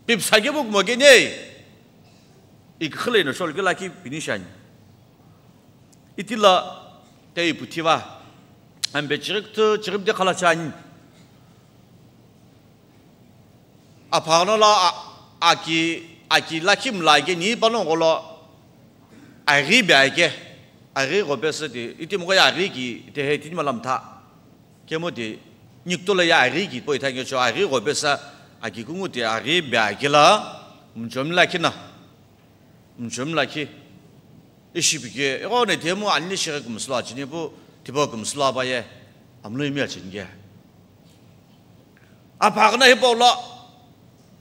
pipsa ke buk mogene. Ikhile no shol ke laki pinishan. Itila te iputhiva. Ambe chirik tu, chirik de khala chani. Aphano la a-, aki, aki lakhi mla ke ni panongo lo aghi be ake, aghi gho pesü ti, itimi ko ye aghi ki, te he tini malam tha. Kemo ti, nikto la ye aghi ki po itha ngecho aghi gho pesü, aki kungu ti aghi be ake la, mchomi lakhi na. Mchum lakhi. Ishi pike, ego ne temu anni shighe kumslo achini pu, tipo kumslo abaye, amlo imi achinge. Aphagna hipo lo,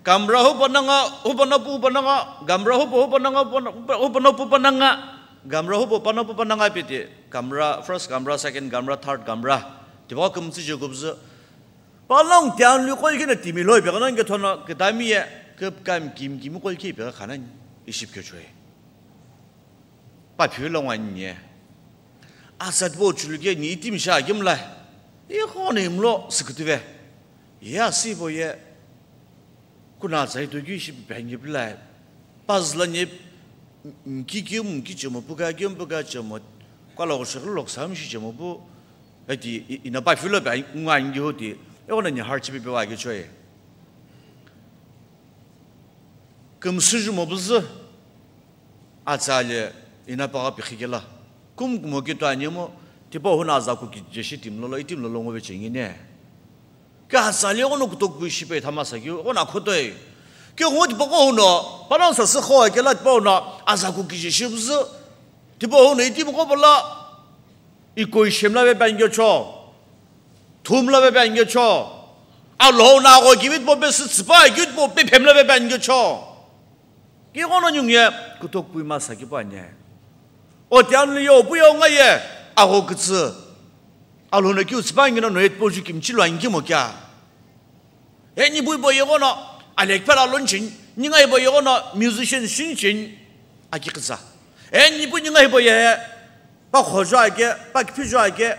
kamra hupo nanga, hupo napu hupo nanga, gamra hupo hupo nanga, hupo na-, hupo, hupo napu pa nanga, gamra hupo pa napu pa nanga piti, kamra, first kamra, second kamra, third kamra, tipo kumtsi je kubzu, Palong tianlu qolkhi na timi loi pegha nani kethono kedami ye, kepkami kimi kimi qolkhi pegha khanani, ishi pkechoi. Paphiu lo ngwani ye. Asat bo chuluke ni itimi sha kimla. Ikhone imlo sikütüve. Ye asi bo ye. Kuna tsai to kyu ishi phangi pla. Pazla ni mki kyu mki chemo puka kyu puka chemo. Kwala ghoshighi lo ksam shi chemo pu. Eti i-, ina pa filo pa ngwa ngi hoti. Eghono ni har chipi pe wa kechoi. Kümsüju mobuzü. Atsale ina pa pikhi kela. Kum kumo kito animo. Tipo huna aza ku kijeshi timlolo, itimlolo ngobe chengine. Ke atsale eghono kutoku ishi pe thamasa kyu, eghono akhotoi. Ke ngo tipo ko huno, panang sa sikho kela tipo huno, aza ku kijeshi buzü. Tipo huno itimi qo pala, iko ishemla ve pangyo cho. Thumla ve pangyo cho. Alhou na qo kivit po pe sitspa, kivit po pe phemla ve pangyo cho. Ki qo no nyung ye, kutok pui ma sa ki pa nye. O tian li yo pu yo nga ye, agho kütsü. Alhou no ki utspa ngi no no yet po ju kimchi lo angi mo kya. E nipu ipo yeghono, alek pela lonchin, ninga ipo yeghono, musician shinchin, aki kisa. E nipu ninga ipo ye, pa khojo ake, pa kiphijo ake,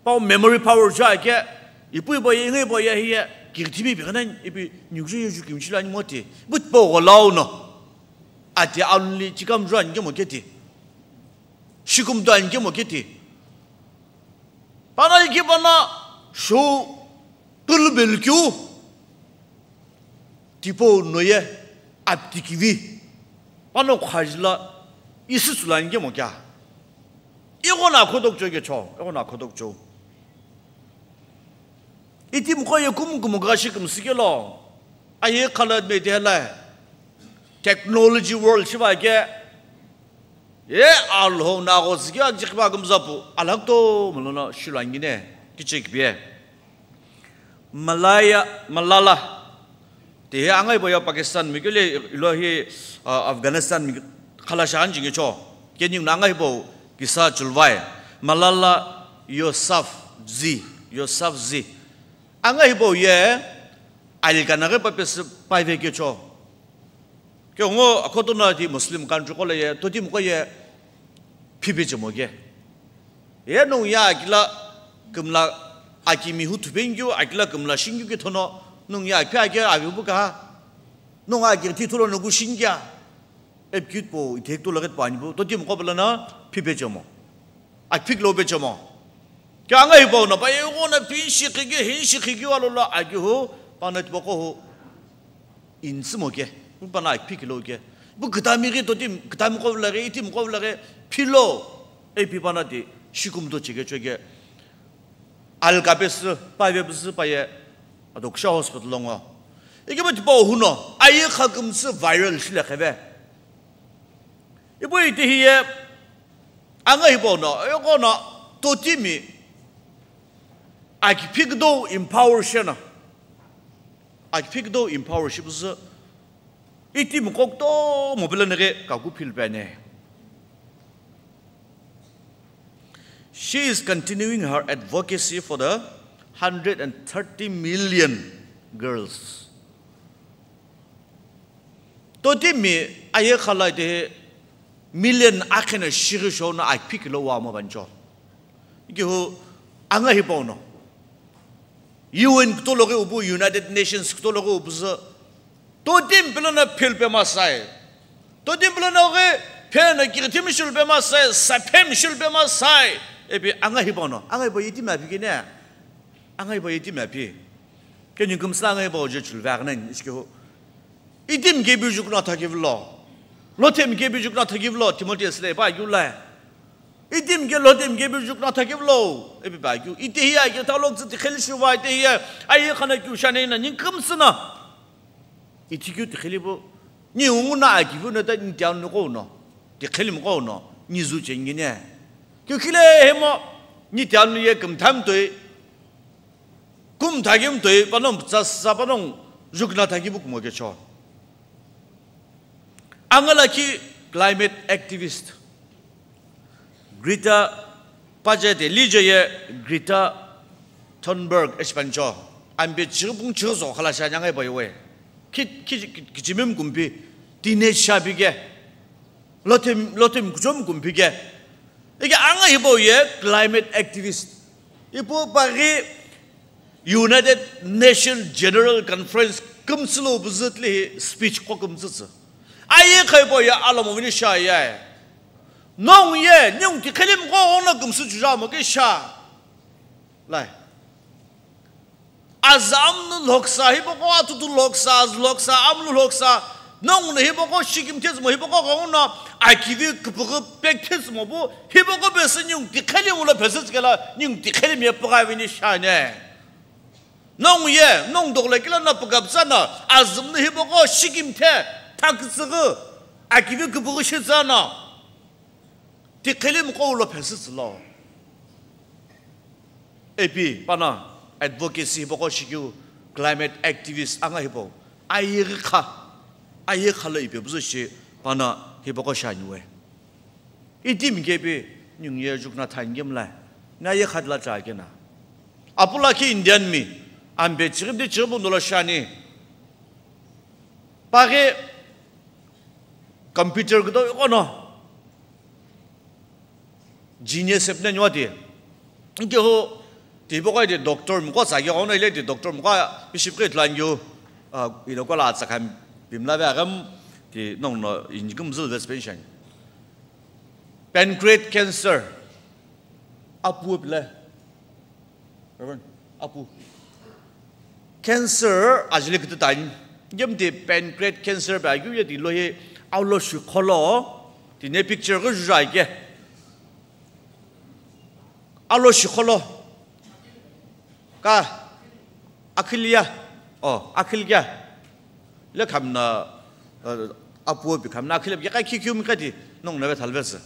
pa memory power jo ake, ipu ipo ye, inga ipo ye, ye, kirtimi bi kanan, ipi nyuju yuju kimchi lo ani moti, but po gholau no. Ati alun li chikam jo ani kemo keti. Shikum do ani kemo keti. Panai ki pana shu pulbel kyu tipo noye apti kivi. Pano khajila isi sulani ke mokya. Igho na khodok cho ke cho, igho na khodok cho. Iti mkho ye kum kum gashi kum sikelo. Aye khala me de la. Technology world shiva ke. Ye Alhou na agho tsükighi akjighi pa kümzapu, alhakto molono shilangine, kichik bie. Malaya, Malala. Te he angai boya Pakistan mi kile ilo hi, ah, Afghanistan mi khala shan jingi cho. Kening na angai bo kisa chulvai. Malala Yousafzai, Yousafzai. Anga hipau ye alikana ghi papesü pave kecho. Keghengu akhoto no ti Muslim country qo lo ye, totimi qo ye phipe chemo ke. Ye nongu ye akila kümla akimi hu thupeni keu, akila kümla shini keu ke thono, nongu ye akiphi ake avi bu ka. Nongu aki thi thulo no gu shini kea. Ipi keu tipau, ithehi kutola ke tipau ani pu, totimi qo pelo no phipe chemo. Akiphi kelo pe chemo. Keghengu hipau no, pa ye gho no phi shikhi ke, hi shikhi ke alo lo aki hu, pa no tipaqo hu. Insümo ke, pu pa no akiphi kelo ke. Pu kütami ghi totimi, kütami qo lo ghi, itimi qo lo ghi, philo, ipi pa no ti, shikumuto cheke choke. Alika pesü, pave pesü pa ye, ado Kusha hospital lo ngo. Ikemu tipau hu no, ayeghi kha kümsü viral shile kheve. Ipu itehi ye, anga hipau no, ayeghi no, totimi, akiphi kudo empower shena. Akiphi kudo empower shipusü, itimi qo kutomo pelo no ghi kaku phil pene. She is continuing her advocacy for the hundred and thirty million girls. Totimi ayeghi kha lo itehi million akhe no shighi shou no akiphi kelo wa mo bancho. Ikemu hu anga hipau no. U N kutola ghi upu, United Nations kutola ghi upu sü. Totimi pelo no phil pe masai. Totimi pelo no ghi phe no kighi thimi shulu pe masai, sa phe mi shulu pe masai. Ipi anga hipau no. Anga hipau itimi aphi kene. Anga hipau itimi aphi. Keni kümsü anga hipau je chulu vaghi nani, ishi keu. Itimi ke bi jukna thakivi lo. Lotemi ke bi jukna thakivi lo, Timothy sile pa yu la. Itimi ke lotemi ke bi jukna thakivi lo, ipi pa yu. Itehi ye aki talok tsü tikheli shiva, itehi ye ayeghi kha no keu shani na, ni kümsü na. Ithi keu tikheli pu, ni ungu na aki pu no ta ni tianu qo no. Tikheli mo qo no, ni zu chengi ne. Keu khile hemo, ni tianu ye kümthami toi. Kumtha kümtoi panongu pütsa sa panongu jukna thaki bu kumo kecho. Anga lakhi climate activist Greta, pa je te lije ye Greta Thunberg ishi pancho. Ampe chighi pung chighi zo khala sha nyangai bai we. Khi, khi, khi, khichimi kumpi, teenage sha pi ke. Lotemi, lotemi kuchomi kumpi ke. Ike anga hipau ye climate activist. Ipu pa ghi United Nations General Conference kümsü lo püzü tilehi speech qo kümsü tsü. Ayeghi kha hipau ye alomo vini sha ye. Nongu ye, ningu tikheli mi qo ono kümsü chuja mo ke sha. Lai. Azü amlu lhoksa, hipaqo atutu lhoksa, azü lhoksa, amlu lhoksa, nongu no hipaqo shikimthe tsümo, hipaqo ghenguno akivi küpüghü pekthe tsümo pu, hipaqo pesü ningu tikheli ngulo pesü tsikela, ningu tikheli miye pügha vini shane. Nongu ye, nongu dokula kila no pügapütsa no, azü mlu hipaqo shikimthe, thakütsüghü, akivi küpüghü shitsü no. Tikheli miqo lo phesü tsülo. Ipi pano advocacy hipaqo shikeu climate activist anga hipau. Ayeghi kha. Ayeghi kha lo ipi püzü shi pano hipaqo shaniwe. Itimi kepi ningu ye jukna thani kemla. Na ye kha dila cha kena. Apu lakhi Indian mi. Ambe chighi di chighi bu nula shani. Paghi computer kudo ikono. Genius epne nyuati. Inke ho, ti bokoi ti doctor mko sa ke ono ile ti doctor mko bishop ke tlan yo. Ah, ilo kola atsa khan bimla ve agam ti nong no injum zul ves pension. Pancreatic cancer. Apu pile. Reverend, apu. Cancer ajili kutu tani. Yem ti pancreatic cancer ba yu ye ti lo ye aulo shi kholo. Ti ne picture ko juja ke. Aulo shi kholo. Ka akhiliya. Oh, akhil kya? Le khamna, uh, apu bi khamna akhil bi ka khi khiu mi ka ti nong na ve thal ve se.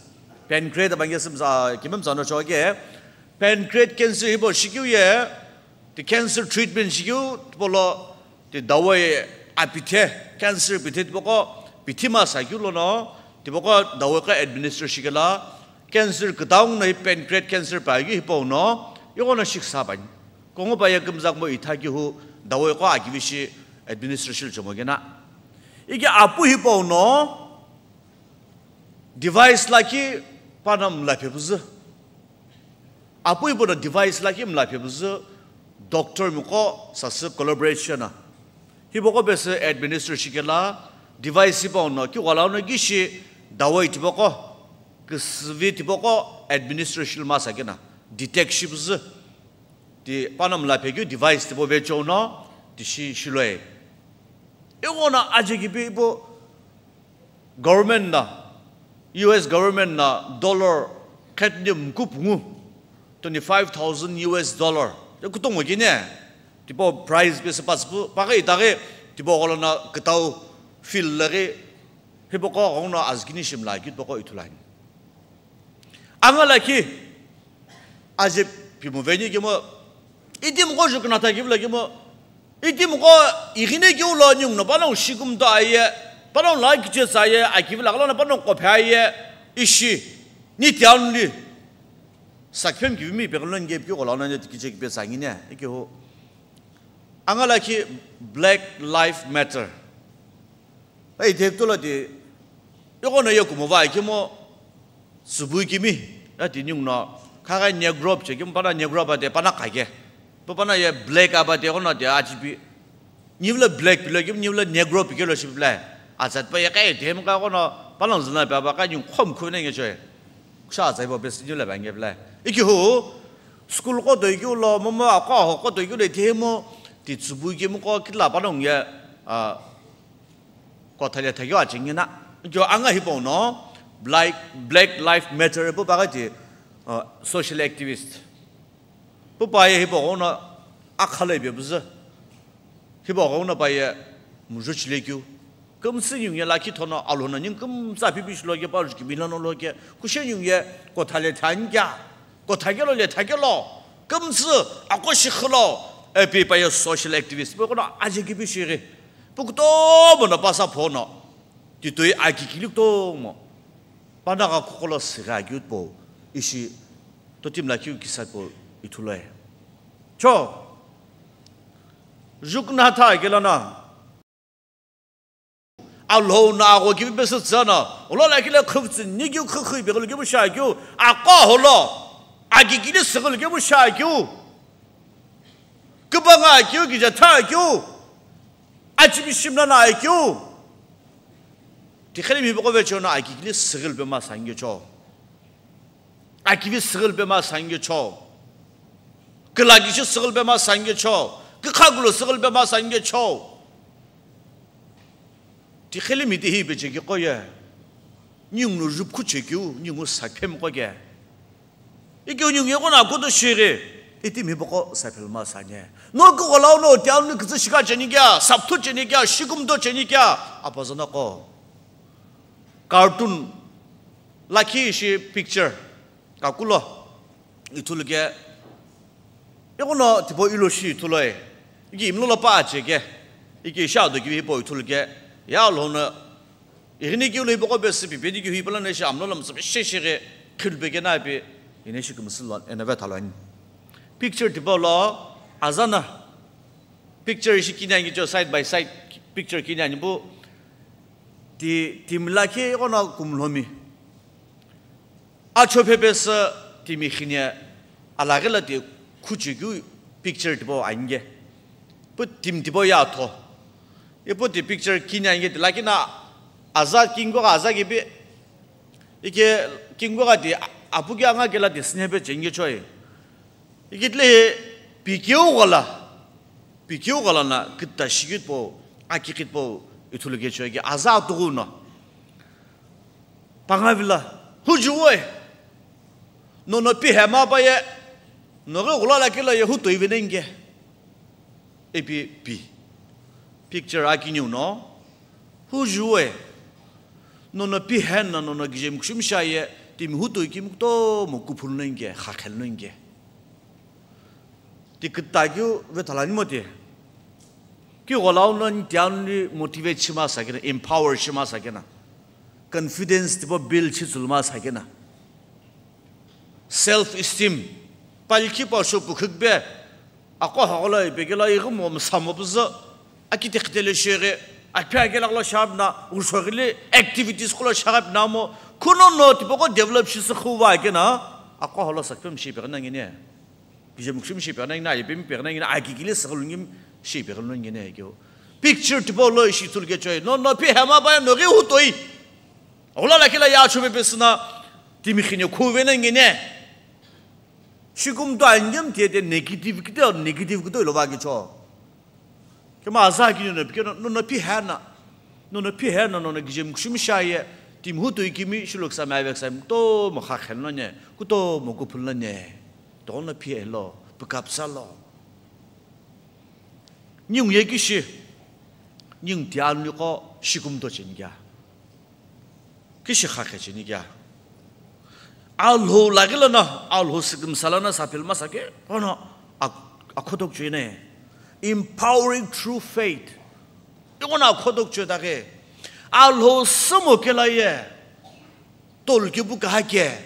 Pancreatic abang yes sa kimem sa no cho ke. Pancreatic cancer hibo shikeu ye. Ti cancer treatment shikeu bolo ti dawai apithe, cancer pithe ti boko pithi ma sa keu lo no ti boko dawai ka administer shikela. Cancer kütau no hi pancreatic cancer pa keu hipau no, ighono shiksa pa ni. Kongo pa ye kümzak mo itha keu hu dawai qo akivi shi administration chomo kena. Iki apu hipau no device lakhi pano mla phe püzü. Apu hipau no device lakhi mla phe püzü doctor mi qo sasü collaboration na. Hipau qo pesü administer shikela device hipau no kighola no kishi dawai tipau qo, küsüvi tipau qo administration masa kena detect shi püzü. Ti pano mla phe keu device tipau vecheo no ti shi shiloi. Ighono aje kipi ipu government na, U S government na dollar khetni mkupu ngu, twenty five thousand U S dollar. Te kutongo kine, tipau prize pesü pasü pu, paghi itaghi, tipau gholo na kütau field laghi, hipau qo ghoghono azkini shimla keu tipau qo ithulu ani. Anga lakhi, aje pimu veni kemo, itimi qo jukna tha kivila kemo, itimi qo ighine keu lo ningu no panongu shikumta aye, panongu la kiche sa aye, akivila ghala no panongu qophe aye, ishi, ni tiaunli, sakiphem kivimi pe ghala nge pi ghala no ne kiche kipe sa ngine, ikehu. Anga lakhi Black Life Matter. Ai, itheptula ti, ighono ye kumova kemo, tsubui kimi, ati ningu no, khaga Negro piche kemo, pana Negro pa te, pana kage. Pa pana ye black apa te, ighono te, achipi. Nivula black pilo kemo, nivula Negro pikelo shipilai. Atsat pa ye kai, them ka ighono, pana zina pa ba ka ningu khom khune nge choi. Kusha atsai bo bes nivula ba nge pilai. Iki hu, school qo toi keu lo, momo aqo aho qo toi keu le themo, ti tsubui kemo qo kila panongu ye, a, Kotha le thakeu achengena, jo anga hipau no Black, Black Life Matter pu paghi ti, uh, social activist. Pu pa ye hipau no akhala ibe püzü. Hipau no pa ye mujo chile keu. Kümsü ningu ye lakhi thono alo no ningu kümtsa pipi shilo ke pa juki milano lo ke. Kushe ningu ye kotha le thani kya. Kotha kelo le thakelo, kümtsü, aqo shikhilo, epi pa ye social activist, pu kono aje kipi shighi, pu kutomo no pasa phono, titoi akikili kutomo, panagha kukolo sighi akeu po, ishi, totimi lakhi kisa po ithuloi. Cho, jukna tha kelo na, Alhou no agho kivi pesü tsüno, olo lakhi le khüvtsü nikeu khükhü ipe ghulu kemu shiakeu, aqo holo, akikili süghulu kemu shiakeu, kübanga akeu, kija tha akeu, achimi shimla na akeu. Tikheli mi poko vecho no akikili süghulu pe ma sangyo cho. Akivi süghülpe ma sangyo cho. Külakishi süghülpe ma sangyo cho. Kükhakulo süghülpe ma sangyo cho. Tikheli miti hi peche ki qoye. Ningu no jupkhu chekeu, ningu saphemqo ke. Ikeu ningu yeghono akutu shighi. Itimi poko saphel ma sanye. No kugholau no tiaunu kütsü shika cheni kya, sapthu cheni kya, shikumto cheni kya. Apazana qo. Cartoon lakhi ishi picture kakulo ithulu ke, ighono tipau ilo shi ithuloi, iki imlo lo pa ache ke, iki ishi ado kivi hipau ithulu ke, ya Alhou no ighini keu lo hipaqo pesü pipe di keu hipau lono ishi amlo lo mütsü pe shesheghi khilpe kena ipi ina ishi kümsü lo ena vetha lo ani. Picture tipau lo azana picture ishi kini ani cho side by side picture kini ani pu. Ti, timi lakhi ighono kumlhomi. Acho phepesü timi khine alaghi la ti khuchekeu picture tipau ani ke. Pu timi tipau ye atho. Ipu ti picture kini ani ke ti lakhi na aza kingu gha aza kipi. Ike kingu gha ti apu ke anga kela ti sine pe cheni ke choi. Ikitile hi pikeu ghala, pikeu ghala na küta shikitpo, akikitpo ithulu kechoi ke aza atughu no. Pangavila, hujuwe, nono pi hema pa ye, noghi ghula lakhi la ye hutoi venenge. Ipi pi. Picture akiniu no, hujuwe, nono pi hen na nono gijem kushim shaye, timi hutoi kimi kutomo kuphulu nenge, khakhel nenge. Ti küta keu vethalani mo ti. Ki gholau no ntianli motivate shima sakena, empower shima sakena. Confidence tipo build shitsulu ma sakena. Self esteem. Palikhi pa sho pukhu kbe. Aqo haqolo ipekelo ighi mo msamo püzü. Akite khitele shere. Aphi akela lo shabna. Ushoghili activities kolo shagapna mo. Kuno no tipoko develop shi sükhuwa kena. Aqo holo sakpem shi pekena ngine. Kije mukshim shi pekena ngine. Ayepem pekena ngine. Akikili sükhlungim shi pekena ngine kyo. Picture tipo lo ishi tul ke choi. No, no, pi hema ba no ghi hutoi. Ola la kila ya chube pesina. Timi khine khuwe na ngine. Shikum to angem tiete negative kito, negative kito ilo ba kicho. Kema aza kini no pike no, no, no pi hena. No, no pi hena, no, no gije mukshim shaye. Timi hutoi kimi shilok sa mavek sa to mo kha khen no ne. Kuto mo kupul no ne. To no pi helo, pick up sa lo. Ningu ye kishi. Ningu ti anu ko shikum to cheni kya. Kishi khakhe cheni kya. Alhou laghi lono, Alhou sikimsa lono sapil masake, ono ak-, akhotok chene. Empowering true faith. Ighono akhotok chedaghi. Alhou sumo kela ye. Tol kipu kahake.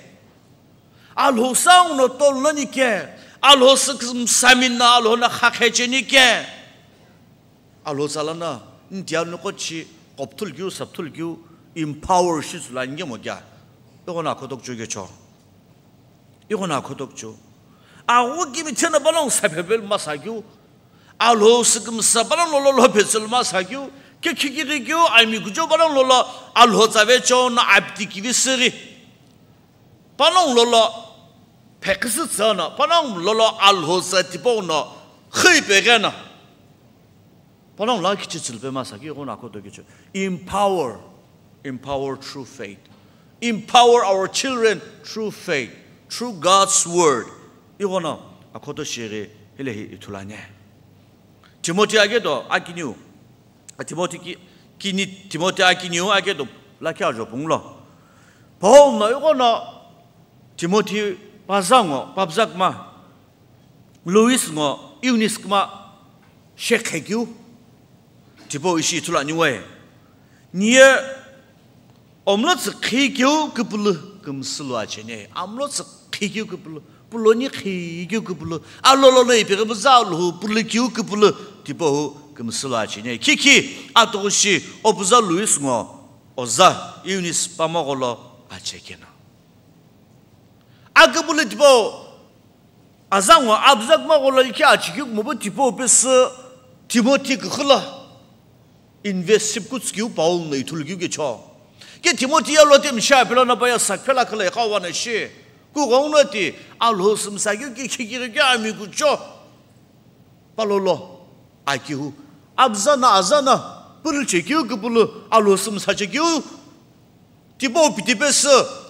Alhou sangu no tol nani ke. Alhou sikimsa mina Alhou na khakhe cheni ke. Alhou tsala na, ntiya nuko chi, kopthul kiu, sapthul kiu, empower shi tsula nge mo kya. Ighono akhotok chu kecho. Ighono akhotok chu. Aghu kimi thena balong saphe bel masa kiu. Alhou sikimsa balong lolo lo phetsul masa kiu. Ke khikiri kiu, ami kujo balong lolo, Alhou tsave cho na apti kivi siri. Panongu lolo, phekhisü tsü no, panongu lolo Alhou tsü tipau no, khi peghe no. Panongu la kichi chilpe masa ki, ighono akhoto kichi. Empower, empower through faith. Empower our children through faith, through God's word. Ighono akhoto shiri, hilehi ithulane. Timothy ageto, akiniu. Timothy ki, kini, Timothy akiniu ageto, lakhi ajo punglo. Paul no ighono, Timothy paza ngo, pabza kma, Lois ngo, Eunice kma, shekhe kiu, tipau ishi ithulu aniwe. Niye, omlo tsü khi kiu kupulu kumsulu achene. Amlo tsü khi kiu kupulu, puloni khi kiu kupulu. Alolo lo ipi kubuza alhu pulu kiu kupulu, tipau kumsulu achene. Kiki, atoshi, opuza Lois ngo, oza, Eunice pamogolo achekena. Akupulu tipau, azango abzak magholo ikhi achikeu kumopu tipau pesü Timothy kukhula invest ship kutskiu Paul no ithulu kiu kecho. Ke Timothy ya lote msha pelo na paya sakphela khala ikha wana shi. Ku gong no ti alho sumsa kiu ki khikiri kiu ami kucho. Palolo akihu. Abza na aza na pulu chekiu kupulu alho sumsa chekiu. Tipau piti pesü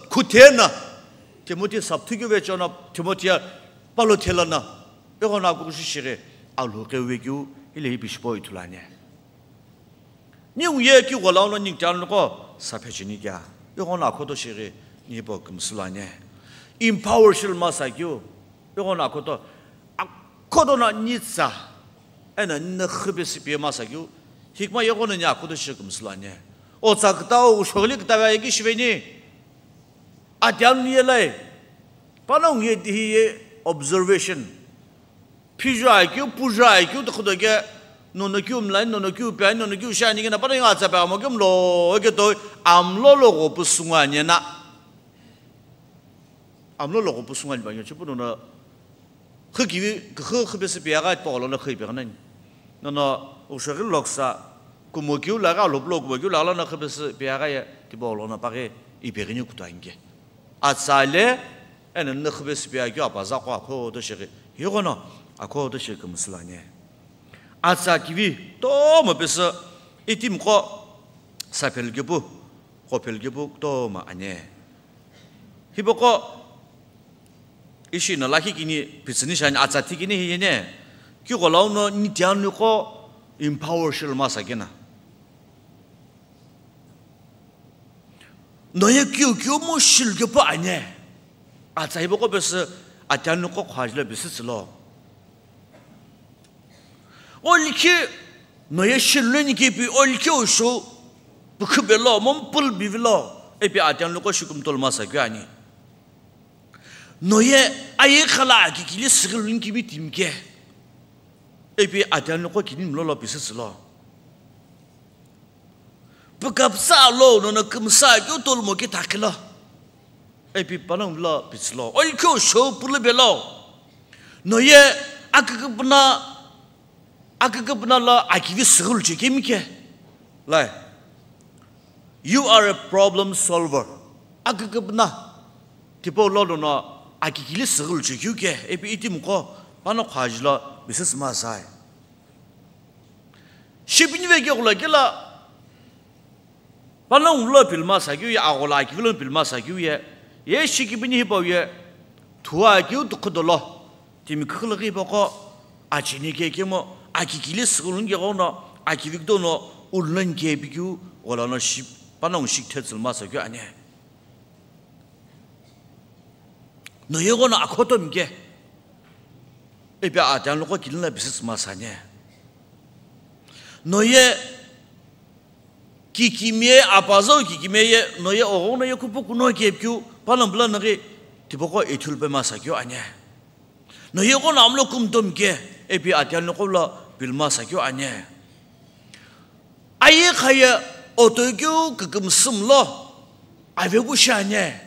khuthena Timothy sapthu kiu vecho na Timothy ya palo thela na. Ego na kukushi shire alhu kewe kiu ile hi pishipo ithulane. Ni uye ki golau no ning tan ko saphe chini kya. Ego na khoto shire ni po kumsulane. Empower shil masa kiu. Ego na khoto, a, khoto na ni tsa. Ena ni na khube sipi masa kiu. Hikma ego na ni a khoto shire kumsulane. O tsa kta o shogli kta ga yegi shiveni. Atiam ni yelai. Panong ye di ye observation. Phiju akeu, puju akeu, tokhudo ke, nono keu mlai, nono keu pai, nono keu shani ke na, panong atsa pai amo keu mlo, ke to, amlo lo go pusunga nyena. Amlo lo go pusunga nyena, chupu nono, khe kiwi, khe, khe bese pia ga, to lo na khe pia ga nani. Nono, o shagil loksa, kumo keu la ga, lo blo kumo keu la, lo na khe bese pia ga ye, tibo lo na pa ge, i pia ga ni kutu ange. Atsa le, ena nükhübe sipia keu apaza qo akhoto shighi. Higono akhoto shighi kümsülani. Atsa kivi tomo pesü itimqo saphel kepu, qophel kepu tomo ani. Hipaqo ishi no lakhi kini pitsüni shani atsa thikini hiyeni. Kiqo launo nitianuqo empower shilma sakena. Noye kiu kiu mu shilu kepu ani. Atsa hipaqo pesü atianuqo khajilo pesü tsülo. O likhi noye shilu ni kepi o likhi o sho pukhu belo, mo mpul bivilo, epi atianuqo shikumtol masa keu ani. Noye ayekha lo akikili sighi luni kimi timi ke. Ipi atianuqo kinimi lo lo pisisü lo. Pükapütsa lo nono kümsa keu tolumo ke thakhi lo. Ipi panongu lo pisü lo. Olikho shou pulu belo. Noye aküküpüna, aküküpüna lo akivi sighi luche kimi ke. Lai. You are a problem solver. Aküküpüna. Tipau lo nono akikili sighi luche keu ke. Ipi itimiqo pano khaji lo pisisü masai. Shipinive ke ghula kela. Panongu lo pilma sakeu ye, aghola akivilo pilma sakeu ye, ye shikibini hipau ye, thua keu tukhu dolo, timi khulughi hipaqo, acheni ke kemo, akikili sighi luni ke ghono, akivi kutono, ulunani ke pikeu, ghola no shi, panongu shikithe tsülma sakeu ane. Noye ghono akhoto mike. Ipi atianuqo kinimi lo pisisü masane. Noye kikimiye, apazau kikimiye, noye oghono ye kupu kuno kepikeu, panongu pula naghi, tipaqo ithulu pe masakeu ane. Noye ghono amlo kumto mike, ipi atianuqo lo pilma sakeu ane. Ayekha ye otoikeu kükümsü mlo, avepu shi ane,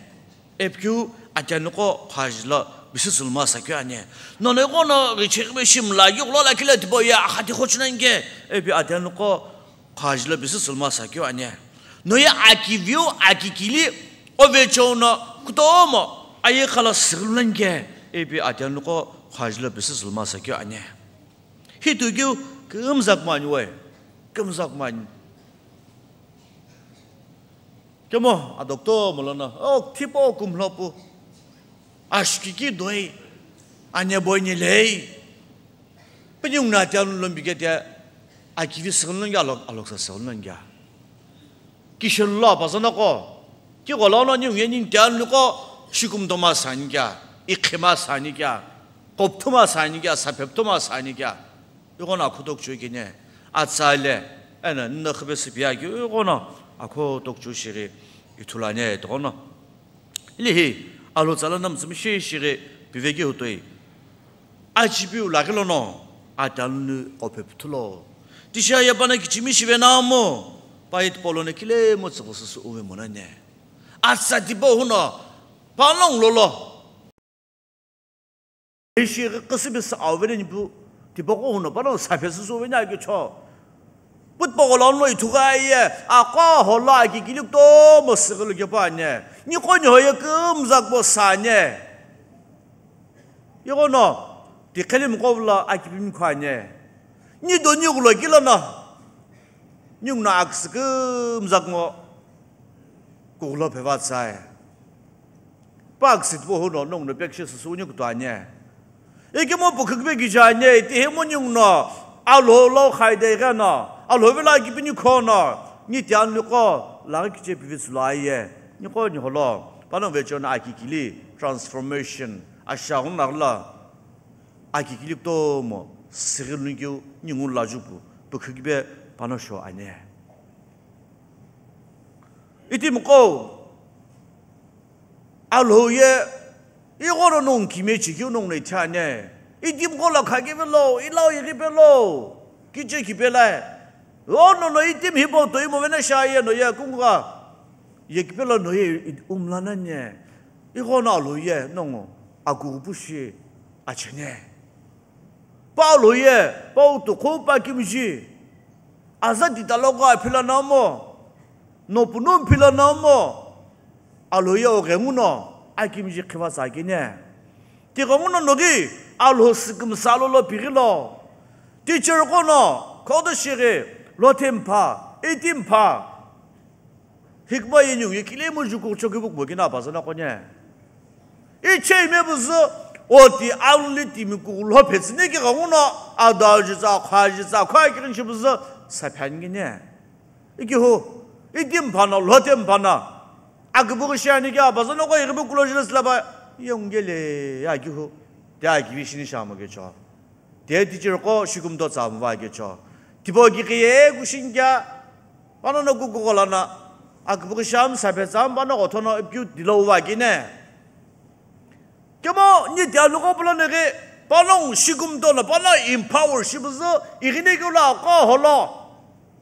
ipikeu atianuqo khaji lo pisisü masakeu ane. Nono ghono ghichekime shi mla yughulo lakhi lo tipau ye akhati khochunani ke, ipi atianuqo khaji lo pisisü masakeu ane. Noye akiviu akikili ovecheo no kutomo ayekha lo sighi lunani ke, ipi atianuqo khaji lo pisisü masakeu ane. Hitu keu kümzak mani we, kümzak mani. Kemo adokto molono, o thipo kumlo pu. Ashkiki doi, anye boini lei. Pinung na tia lun lombi ke tia, akivi sighi lun ya lok, alok sa sighi lun ya. Kishel lo apazanaqo, ki gholo no ningu ye ningu tia lun ko, shikum toma sani kya, ikhima sani kya, kopthuma sani kya, saphepthuma sani kya. Ighono akhoto kuchou kene, atsa le, eno, nno khipesü piya keu ighono akhoto kuchou shighi ithulu ane, tighono. Ilihi, alo tsala namtsumi shi shighi pivekeu toi. Achipiu laghi lono, atalunu qophe püthulo. Tisha ye pano kichimi shive namo, paye tipau lono kile mo tsüghü süsü uve monane. Atsa tipau huno, panongu lolo. Ishi qhüsübisü auveni nipu, tipaqo huno pano saphe süsü uveni akicho. Putpaqo lono ithugha ye, aqo holo akikili kutomo süghülü kepu ane. Niqo niho ye kümzakbo sane. Ighono, tiqheli miqo vula akipimi kho ane. Ni do ni ghulo kilono. Ninguno aküsü kümzak ngo kughulo pheva tsae. Pa aküsü tipau huno nonguno pekishe süsü uni kutu ane. Ikemu pukhu kipe kije ane, itihi mo ninguno Alhou lo khaide igheno, Alhou vilo akipini khono, ni tianliqo, laghi kiche pivi tsülo aye, niqo niholo, pano vecheo no akikili, transformation, ashaghun naghula, akikili kutomo, sighi luni keu, ningu lajupu, pukhu kipe pano sho ane. Itimiqo, Alhou ye, ighono nongu kimiye chekeu nonguno ithi ane. Itimiqo lo khakevelo, ilau ighipelo, kiche kipelae. Ono no itimi hipau toi movena sha ye no ye kungugha. Ye kipelo no ye umlanane. Ighono Alhou ye nongu akughupu shi achene. Paulo ye, Paulo tuqhu pa kimiji, aza titaloqo aphila namo, nopunu phila namo, Alhou ye oghenguno, akimiji khiva tsakene. Tighenguno noghi, Alhou sükümsa lolo pighilo. Teacher qono, khodo shighi, lothe mpha, iti mpha. Hikma ye ningu ye kile mu juku choki buk bukina apazanaqo ne. Iche ime buzu, oti alu timi kughulo phetsüne ki ghanguno, adajitsa, khajitsa, kha kirin shi buzu, saphan gine. Iki hu, iti mphana, lothe mphana. Akibughi shiani ki apazanaqo ye kibu kulo jilasi laba, yongele, ya ki hu. Te akivi shini shamo kecho. Te teacher qo shikumto tsa mva kecho. Tipau ki kiye kushin kya, pano no kuku kolana, akibughi sham saphe tsam pano gothono ipyu dilo uva kine. Kemo ni tialuqo puloneghi, panongu shikumto no, panongu empower shipüzü, ighine keu lo aqo holo.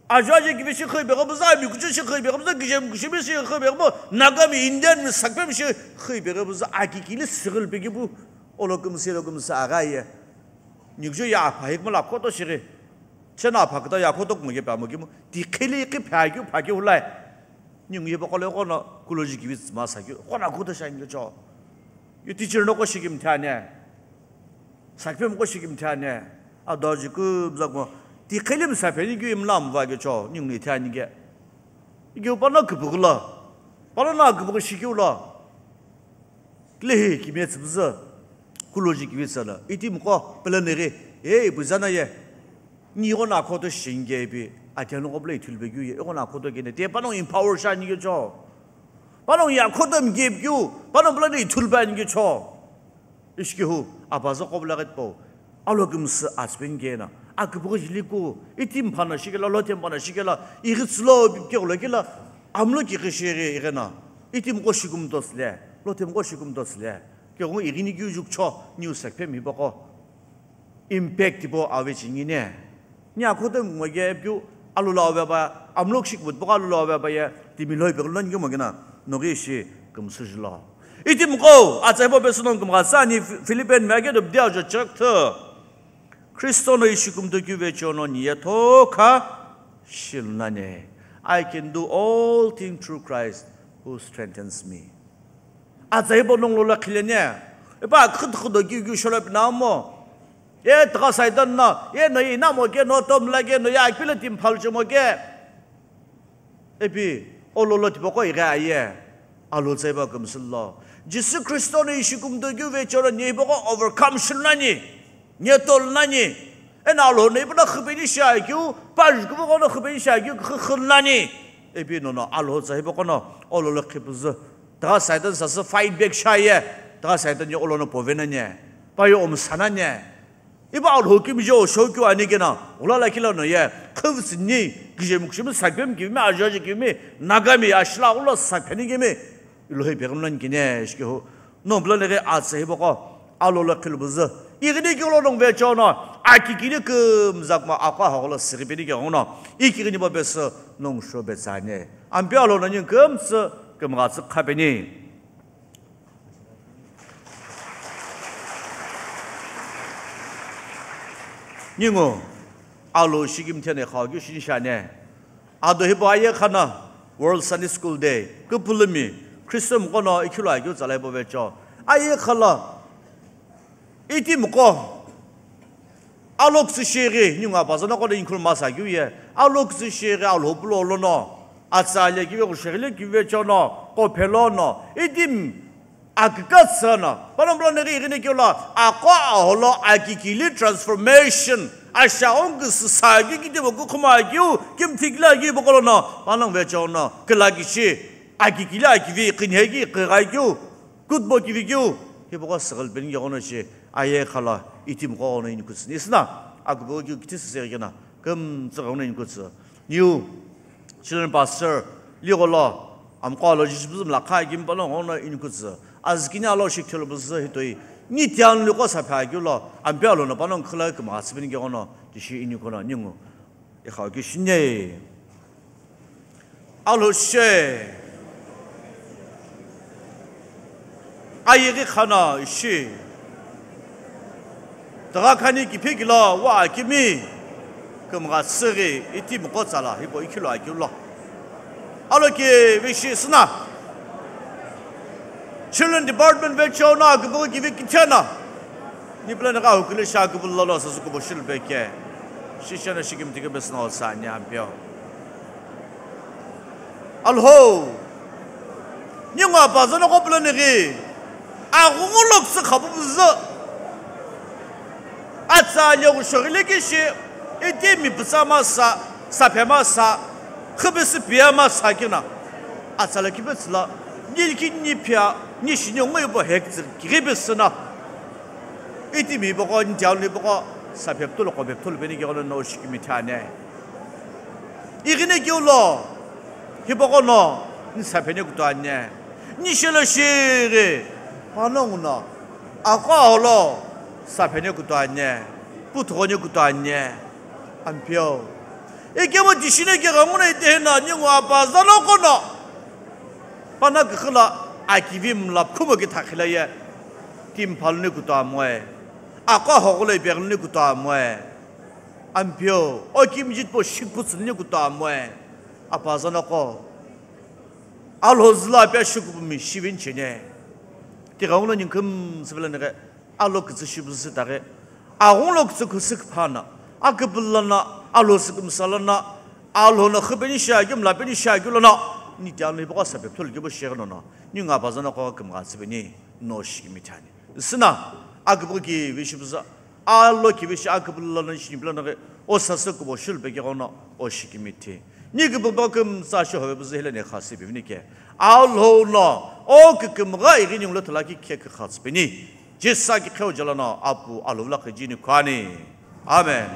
Ajo aje kivi shi khipeghi püzü, ami kuchu shi khipeghi püzü, kijem kushimi shi khipeghi pü, Nagami, Indianmi, Sakpemi shi khipeghi püzü, aki kili sighi lupeghi pu, olo kümsü, olo kümsü agha ye. Nikujo ye apha hikma lo akhoto shighi. Chena apha kuta ye akhoto kumo ye pamo kimu. Tiqhili iqhi pha keu pha keu hulai. Ningu ye baqo lo ighono kuloji kivi tsüma sa keu. Ighono akhoto shi ani kecho. Ye teacher noqo shi kimthe ani. Sakpemi qo shi kimthe ani. Ado aji kümzakmo. Tiqhili msa pheni keu imla mva kecho. Ningu ni the ani ke. Ikeu pano küpüghü lo. Pano no küpüghü shi keu lo. Kilehi kime tsüpüzü, kuloji kivi tsala, itimiqo püleneghi, ei, püzana ye, ni ighono akhoto shi ani ke ipi, atianuqo püle ithulu pekeu ye, ighono akhoto kene, te panongu empower shi ani kecho. Panongu ye akhoto mike pekeu, panongu püle ithulu pe ani kecho. Ishi kehu, apaza qo püle ghi tipau. Alo kümsü atsüpeni kena, aküpüghü jiliku, itimi phano shikela, lotemi phano shikela, ighi tsülo pipikeghulo kela, amlo kighi shighi ighena, itimiqo shikumto tsüle, lotemiqo shikumto tsüle, keghengu ighini keu jukcho, niu Sakpemi baqo, impact tipau ave chingine, ni akhoto ngo ke epikeu, Alu lo ave pa, amlo kishik mutbugha alu lo ave pa ye, timi loi peghi lon kemo kena, noghi ishi kümsü jilo. Itimiqo, atsa hipau pesü nongu kümgha tsü ani Philippian mi akedo pidi ajo chekthü. Kristo no ishi kumto keu vecheono ni yetho kha shilunani. I can do all things through Christ who strengthens me. Atsa hipau nongu lo lo khileni. Ipa khüdkhüdo keu keu sholo pinamo. Ye tügha Saitan no, ye no ye inamo ke, no tomla ke, no ye akipilo timi phaluchemo ke. Ipi, olo lo tipaqo ighi aye. Alo tsaiba kümsü lo. Jisü Kristo no ishi kumto keu vecheono ni ipaqo overcome shilunani. Ni tolunani. Eno Alhou no ipuno khipeni shiakeu, pa jukupaqo no khipeni shiakeu, khikhinlani. Ipi nono Alhou tsa hipaqo no, olo lo khipüzü. Tügha Saitan sasü fight back shiaye. Tügha Saitan ye olo no povenani. Pa ye omsanani. Ipa Alhou kimijo shokeu ani kena, ghulala kila no ye, khivtsüni, kijem kushimi Sakpemi kivimi, ajo aje kivimi, Nagami, ashila ghula Sakpeni kivimi, ilohi peghi mlani kine, shikehu, no mlani ghi atsa hipaqo, alo lo khilbuzü, ighini keu lo nongu vecheono, aki kini kümzakma aqo haghulo sighi peni keghono, ikighini pa pesü nongu shobetsani. Ampeu Alhou no ningu kümtsü, kümgha tsü khapeni. Ningu, alo shikimthene khau keu shini shane. Ado hipau ayekha no World Sunday School Day, küpülümi, Christian miqo no ikhilo akeu tsalai pove cho. Ayekha lo, itimiqo, Alokütsü shighi, ningu apaza noqo lo inkhulu masa keu ye. Alokütsü shighi Alhou pulo lono. Atsa ale kive kusheghile kive chono. Qo phelo no. Itimi akükatsa no. Pano mlo neghi ighine keu lo. Aqo aholo akikili transformation. Asha ongküsü sa keu kitimo kukhuma keu. Kimthikila keu bokolo no. Pano ve chono. Kila kishi. Akikili akivi qinhe ki qighai keu. Kutbo kivi keu, hipaqo süghülpeni keghono shi, ayekha lo, itimiqo ghono inikutsu. Isna, akubo keu kithi süse kena, kümtsü ghono inikutsu. Niu, children pastor, ligholo, amqo alo jishibuzü mlakha kimi pano ghono inikutsu. Azükini alo shikthelo buzü hitoi, ni tianliqo sapha keu lo, ampe alo no pano nkhila kümgha tsüpeni keghono, tishi inikhono, ningu. Ikhau keu shini. Alhou she. Ayeghi khano ishi. Tügha khani kiphikilo wa akimi. Kümgha tsüghi itimiqo tsala hipau ikhilo akeu lo. Alo kivi shi süna. Children Department ve chono, kübüghi kivi kithena. Nipulani gha hukuli sha kübülo lo sasü kubo shilbe ke. Shishana shikimthi ke besna o sa ni ampeo. Alhou. Ningu apaza noqo pulani ghi. Aghungu loküsü khabubuzü. Atsa lyogu shoghile kishi, itimi pütsa masa, saphe masa, khübisi piya masa kina. Atsa la kibetsü la, nilki niphia, nishini ngoyi bo hektsü kighibisü na. Itimi boko, ntialu boko, saphe ptulu, qophe ptulu peni keghono no shikimithane. Ighine keu lo, hipaqo no, ni sapheni kutu ane. Ni shelo shighi, panongu no. Aqo agholo sapheni kutomo ani, puthugho ni kutomo ani, Ampeu. Ikemu tishino kighenguno itehi no ningu apazanoqo no pana kikhi lo akivi mla phumo ki thakhi lo ye, timpha luni kutomo ani, aqo agholo ipeghi luni kutomo ani, Ampeu. O kimiji tipau shikuputsu luni kutomo ani, apazanoqo. Alhou zülo api ashikupumi shiveni cheni. Tighenguno ningu kümtsü vilo nighi, Alhou kütsü shipüzü sü itaghi. Aghungu lo kütsü khusü küpha no, aküpülü lono, Alhou sükümsa lono, Alhou no xüpeni shiakeu, mlapeni shiakeu lono, niti anu hipaqo sape püthulu kibo shighi nono, ningu apazanoqo kümgha tsüpeni, no shikimi ithani. Süna, aküpüghü kivi shipüzü, Alhou kivi shi aküpülü lono ishi nipi lono ghi, o sasü kubo shulu pekeghono, o shikimi ithi. Ni küpüghü kümtsü shi hove püzü hile ne khasü pivini ke. Alhou no, o kükümgha ighi ningu lo thulakhi khe kükha tsüpeni. Jisü kiqheu jalono Apu Alhou vilo khijeni khuani. Amen.